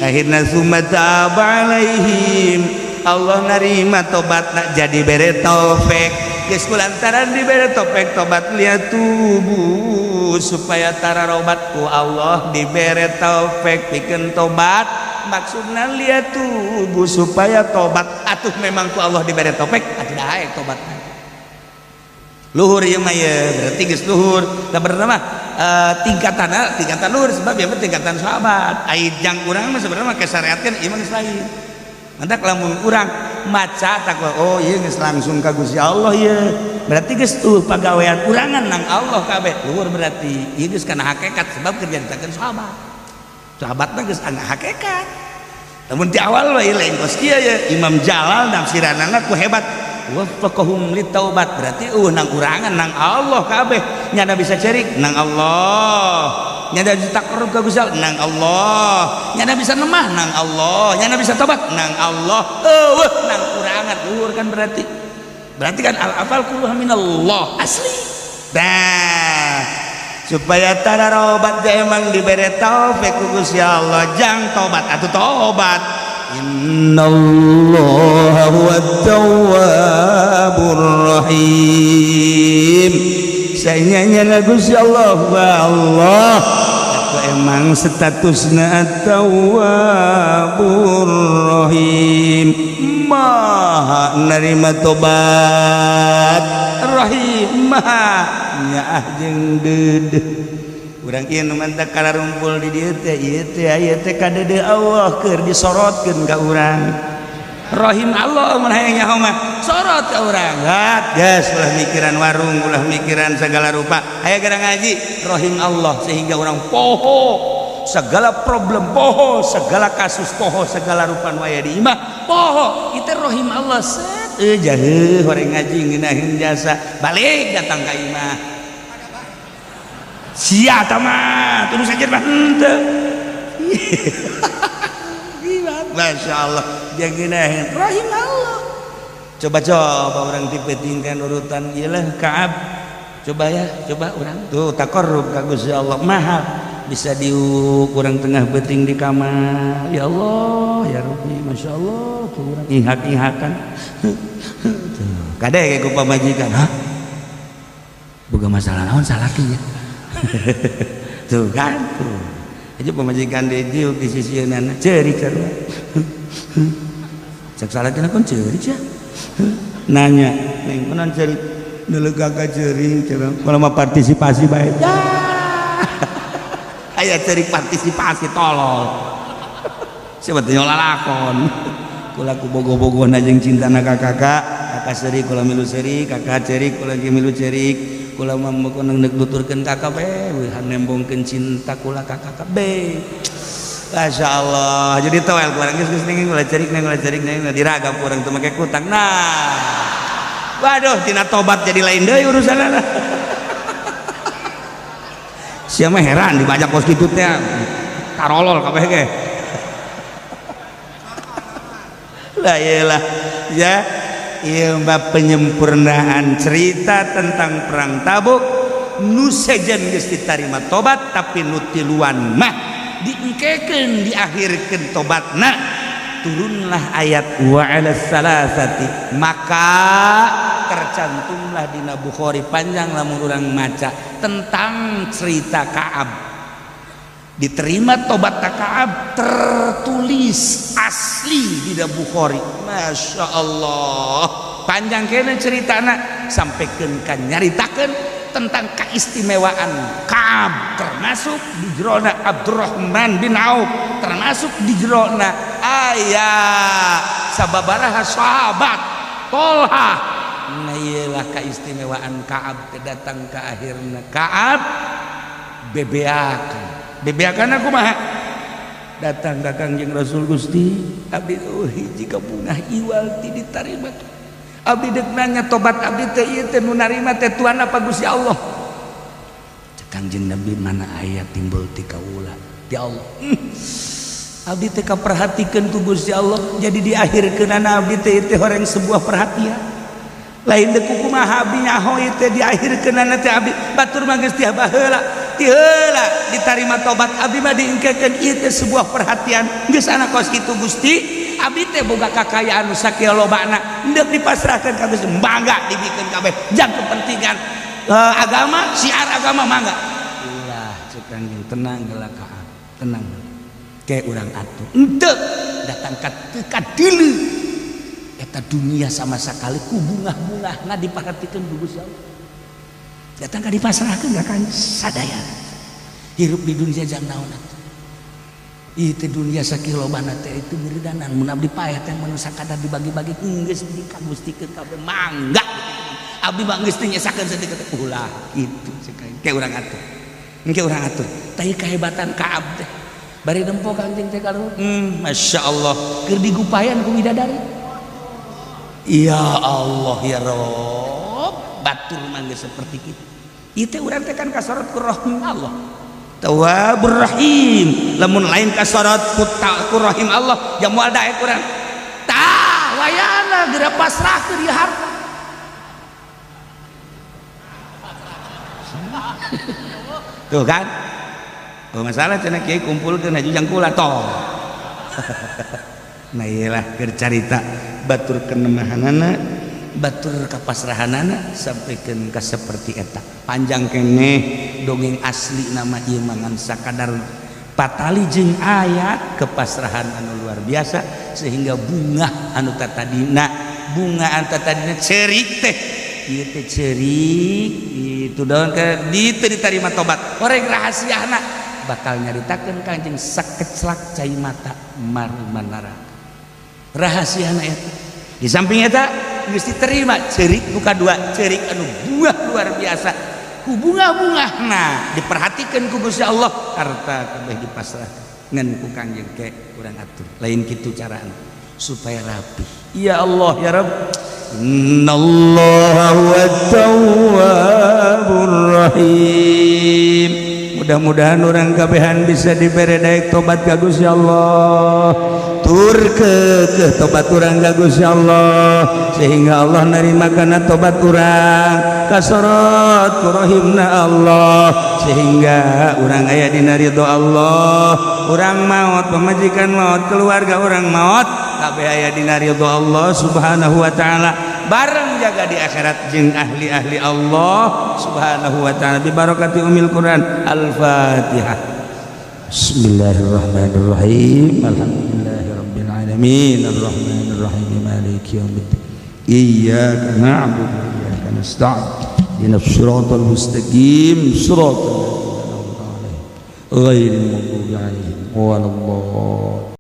Akhirna summa taba alaihim, Allah narima tobatna jadi bere taufik. Geus kulantaran dibere taufik tobat liatubu supaya tararobat ku Allah dibere taufik pikeun tobat, maksudna liatubu supaya tobat. Atuh memang ku Allah dibere taufik atuh daek tobatna. Luhur ieu mah ye, berarti geus luhur. Da bener mah tingkatanna tingkatan luhur sebab ieu mah tingkatan sahabat. Ai jang urang mah sebenarnya mah kasyariatkeun ieu mah geus lain. Mantak lamun urang maca takwa oh ieu geus langsung ka Gusti Allah ieu. Berarti geus tuh pagawean urangan nang Allah kabeh. Luhur berarti ieu geus kana hakikat sebab keur nyaritakeun sahabat. Sahabatna geus ana hakikat. Lamun ti awal we lain kos kieu ye Imam Jalal nafsiranana ku hebat. Waffaqahum litaubat berarti nang urangan nang Allah kabeh. Nyana bisa cerik nang Allah, nyana bisa takarrub ka Gusti Allah nang Allah, nyana bisa nemah nang Allah, nyana bisa tobat nang Allah. Eueuh nang urangan luhur kan berarti. Berarti kan al afal kulluha minallah asli. Nah, supaya tararobat emang dibere taufik ku Gusti Allah jang tobat atuh tobat. Innallaha huwat tawwabur rahim. Saenyana Gusti Allah wa Allah atuh emang statusna at-tawwabur rahim, maha narima tobat, rahim maha nyaah jeung deudeuh. Urang ieu nu mantak kalarumpul di dieu teh ieu teh aya teh kadeudeuh Allah keur disorotkeun ka urang. Rahim Allah mun hayang nyaho mah sorot ka urang. Hat geus ulah mikiran warung, ulah mikiran segala rupa. Aya gara ngaji rahim Allah sehingga urang poho segala problem, poho segala kasus, poho segala rupa nu aya di imah, poho. Itu rahim Allah set jaheuh horeng ngaji ngeunaheun jasa balik datang ka imah. Sia tama terus aja mah henteu. Masya Allah dia ngeunaheun rahim Allah. Coba-coba orang tipe tingkan urutan ieu lah Kaab. Coba ya, coba orang tuh taqarrub ka Gusti Allah mahal bisa diuk urang tengah beuting di kamar. Ya Allah, ya Rabbi, Masya Allah tuh urang ihak-ihakan. Kade ku pamajikan, hah? Boga masalah naon salaki ya? Tuh kan tuh aja pemajikan diuk di sisi nana ceurik sarua. Cek salakina kon ceurik sia. Nanya, neng kunaon ceurik? Deuleu gagah ceurik cenah. Kalau mah partisipasi bae. Ya. Aya ceurik partisipasi tolol. Siapa teh lalakon. Kula ku bogo-bogohna jeung cintana ka kakak, kakak seurik kula milu seurik, kakak ceurik kula ge milu ceurik. Kula mah mun neuk nuturkeun ka kabeh, nembongkeun cinta kula ka kakak be. Masya Allah, jadi toel kurang geus geus ning ulah cerik neng ulah cerik neng diragap urang teu make kutang. Nah, waduh tina tobat jadi lain deui urusanna. Sia mah heran dibajak kos kitu teh. Tarolol kabeh ge. Lah iyalah ya. Ieu mah penyempurnaan cerita tentang perang Tabuk. Nu sejen geus ditarima tobat, tapi nu tiluan mah diengkekeun, diakhirkeun tobatna. Turunlah ayat wa 'alas salasati, maka tercantumlah dina Bukhari. Panjang lamun urang maca tentang cerita Ka'ab diterima tobat. Ka'ab tertulis asli di Bukhari. Masya Allah, panjang kene ceritana sampaikan kan nyaritakan tentang keistimewaan Ka'ab, termasuk di jerona Abdurrahman bin Auf, termasuk di jerona aya sababaraha sahabat, Tolha. Nah, iyalah keistimewaan Ka'ab. Datang ke akhirnya Ka'ab bebeakan, bebeakan aku mah datang ke Kangjeng Rasul, "Gusti, abdi, oh, hiji kabungah iwal ti ditarima. Abdi dek nanya, tobat abdi teh ieu teh nu narima teh Tuhan apa Gusti Allah?" Cek Kangjeng Nabi, "Mana aya timbul ti kaula, ti Allah. Abdi teh kaperhatikeun ku Gusti Allah, jadi di akhir keunana abdi teh teh horeng sebuah perhatian. Lain deuk kumaha abdi nyaho ieu teh di akhir keunana teh abdi. Batur mah geus ti baheula, ti heula ditarima tobat abdi mah diengkekeun. Ieu teh sebuah perhatian. Geus anak kos kitu, Gusti, abdi teh boga kakayaan nu sakieu lobana, endek dipasrahkeun ka Gusti. Mangga dibikeun kabeh jang kepentingan agama, syiar agama, mangga." "Ulah," cek Kangjeng, "tenang heula, Ka'ab, tenang, kayak urang atuh." Henteu, datang ka teu kadeuleu eta dunia sama sekali, ku bungah-bungahna diperhatikeun ku Gusti Allah. Datang ka dipasrahkeun ka kan sadaya. Hirup di dunia jang naon atuh? Itu dunia sakieu lobana teh itu beridanan. Mun abdi paeh teh mun sakadar dibagi-bagi geus dikagustikeun kabeh, mangga. Abdi mah geus teu nyesakeun sedikit." "Ulah kitu," cek aing, "ke urang atur, engke urang atur." Tapi kehebatan Ka'ab teh bari nempo Kangjeng teh kaluhur, Masya Allah, keur digupayan ku bidadari. Ya Allah, ya Rob, batur mah geus seperti kitu. Ieu teh urang teh kan kasorot ku rahim Allah, Tawwabur Rahim. Lamun lain kasorot ku rahim Allah, jam moal daek urang. Tah, wayana geura pasrahkeun ieu harta. Tuh kan, oh, masalah cenah kiai kumpulkeun haji jang kula toh. Nah, iyalah keur carita batur kenemahanana, batur kapasrahanana sampaikan ka seperti eta. Panjang keneh dongeng asli nama ieu mah, ngan sakadar patali jeung ayat kepasrahan anu luar biasa, sehingga bunga anu tatadina, bunga anu tatadina cerik teh ieu teh cerik itu daun ke di teu diterima tobat. Orang rahasiana bakal nyaritakeun Kanjeng sakeclak cai mata marmanara rahasiana eta. Di samping eta geus diterima cerik nu kadua, cerik anu buah luar biasa, ku bunga-bunga. Nah, diperhatikan ku Gusti Allah, harta kabeh dipasrah ngan ku Kangjeng, ke urang atur. Lain kitu carana supaya rapi. Ya Allah, ya Rabb, innallaha huwat tawwabur rahim. Mudah-mudahan orang kabehan bisa dibere daek tobat ka Gusti Allah, tur ke tobat urang ka Gusti Allah, sehingga Allah nerima kana tobat urang, kasorot ku rahimna Allah, sehingga urang aya dina ridho Allah. Urang maut, pamajikan maut, keluarga urang maut, kabeh aya dina ridho Allah Subhanahu wa taala, bareng jaga di akhirat jeung ahli-ahli Allah Subhanahu wa taala, bi barakati umil Quran. Al-Fatihah. Bismillahirrahmanirrahim. Alhamdulillahirabbil alamin, arrahmanirrahim, maliki yaumiddin, iyyaka na'budu wa iyyaka nasta'in, ihdinas siratal mustaqim, siratal ladzina an'amta 'alaihim ghairil maghdubi 'alaihim waladdallin.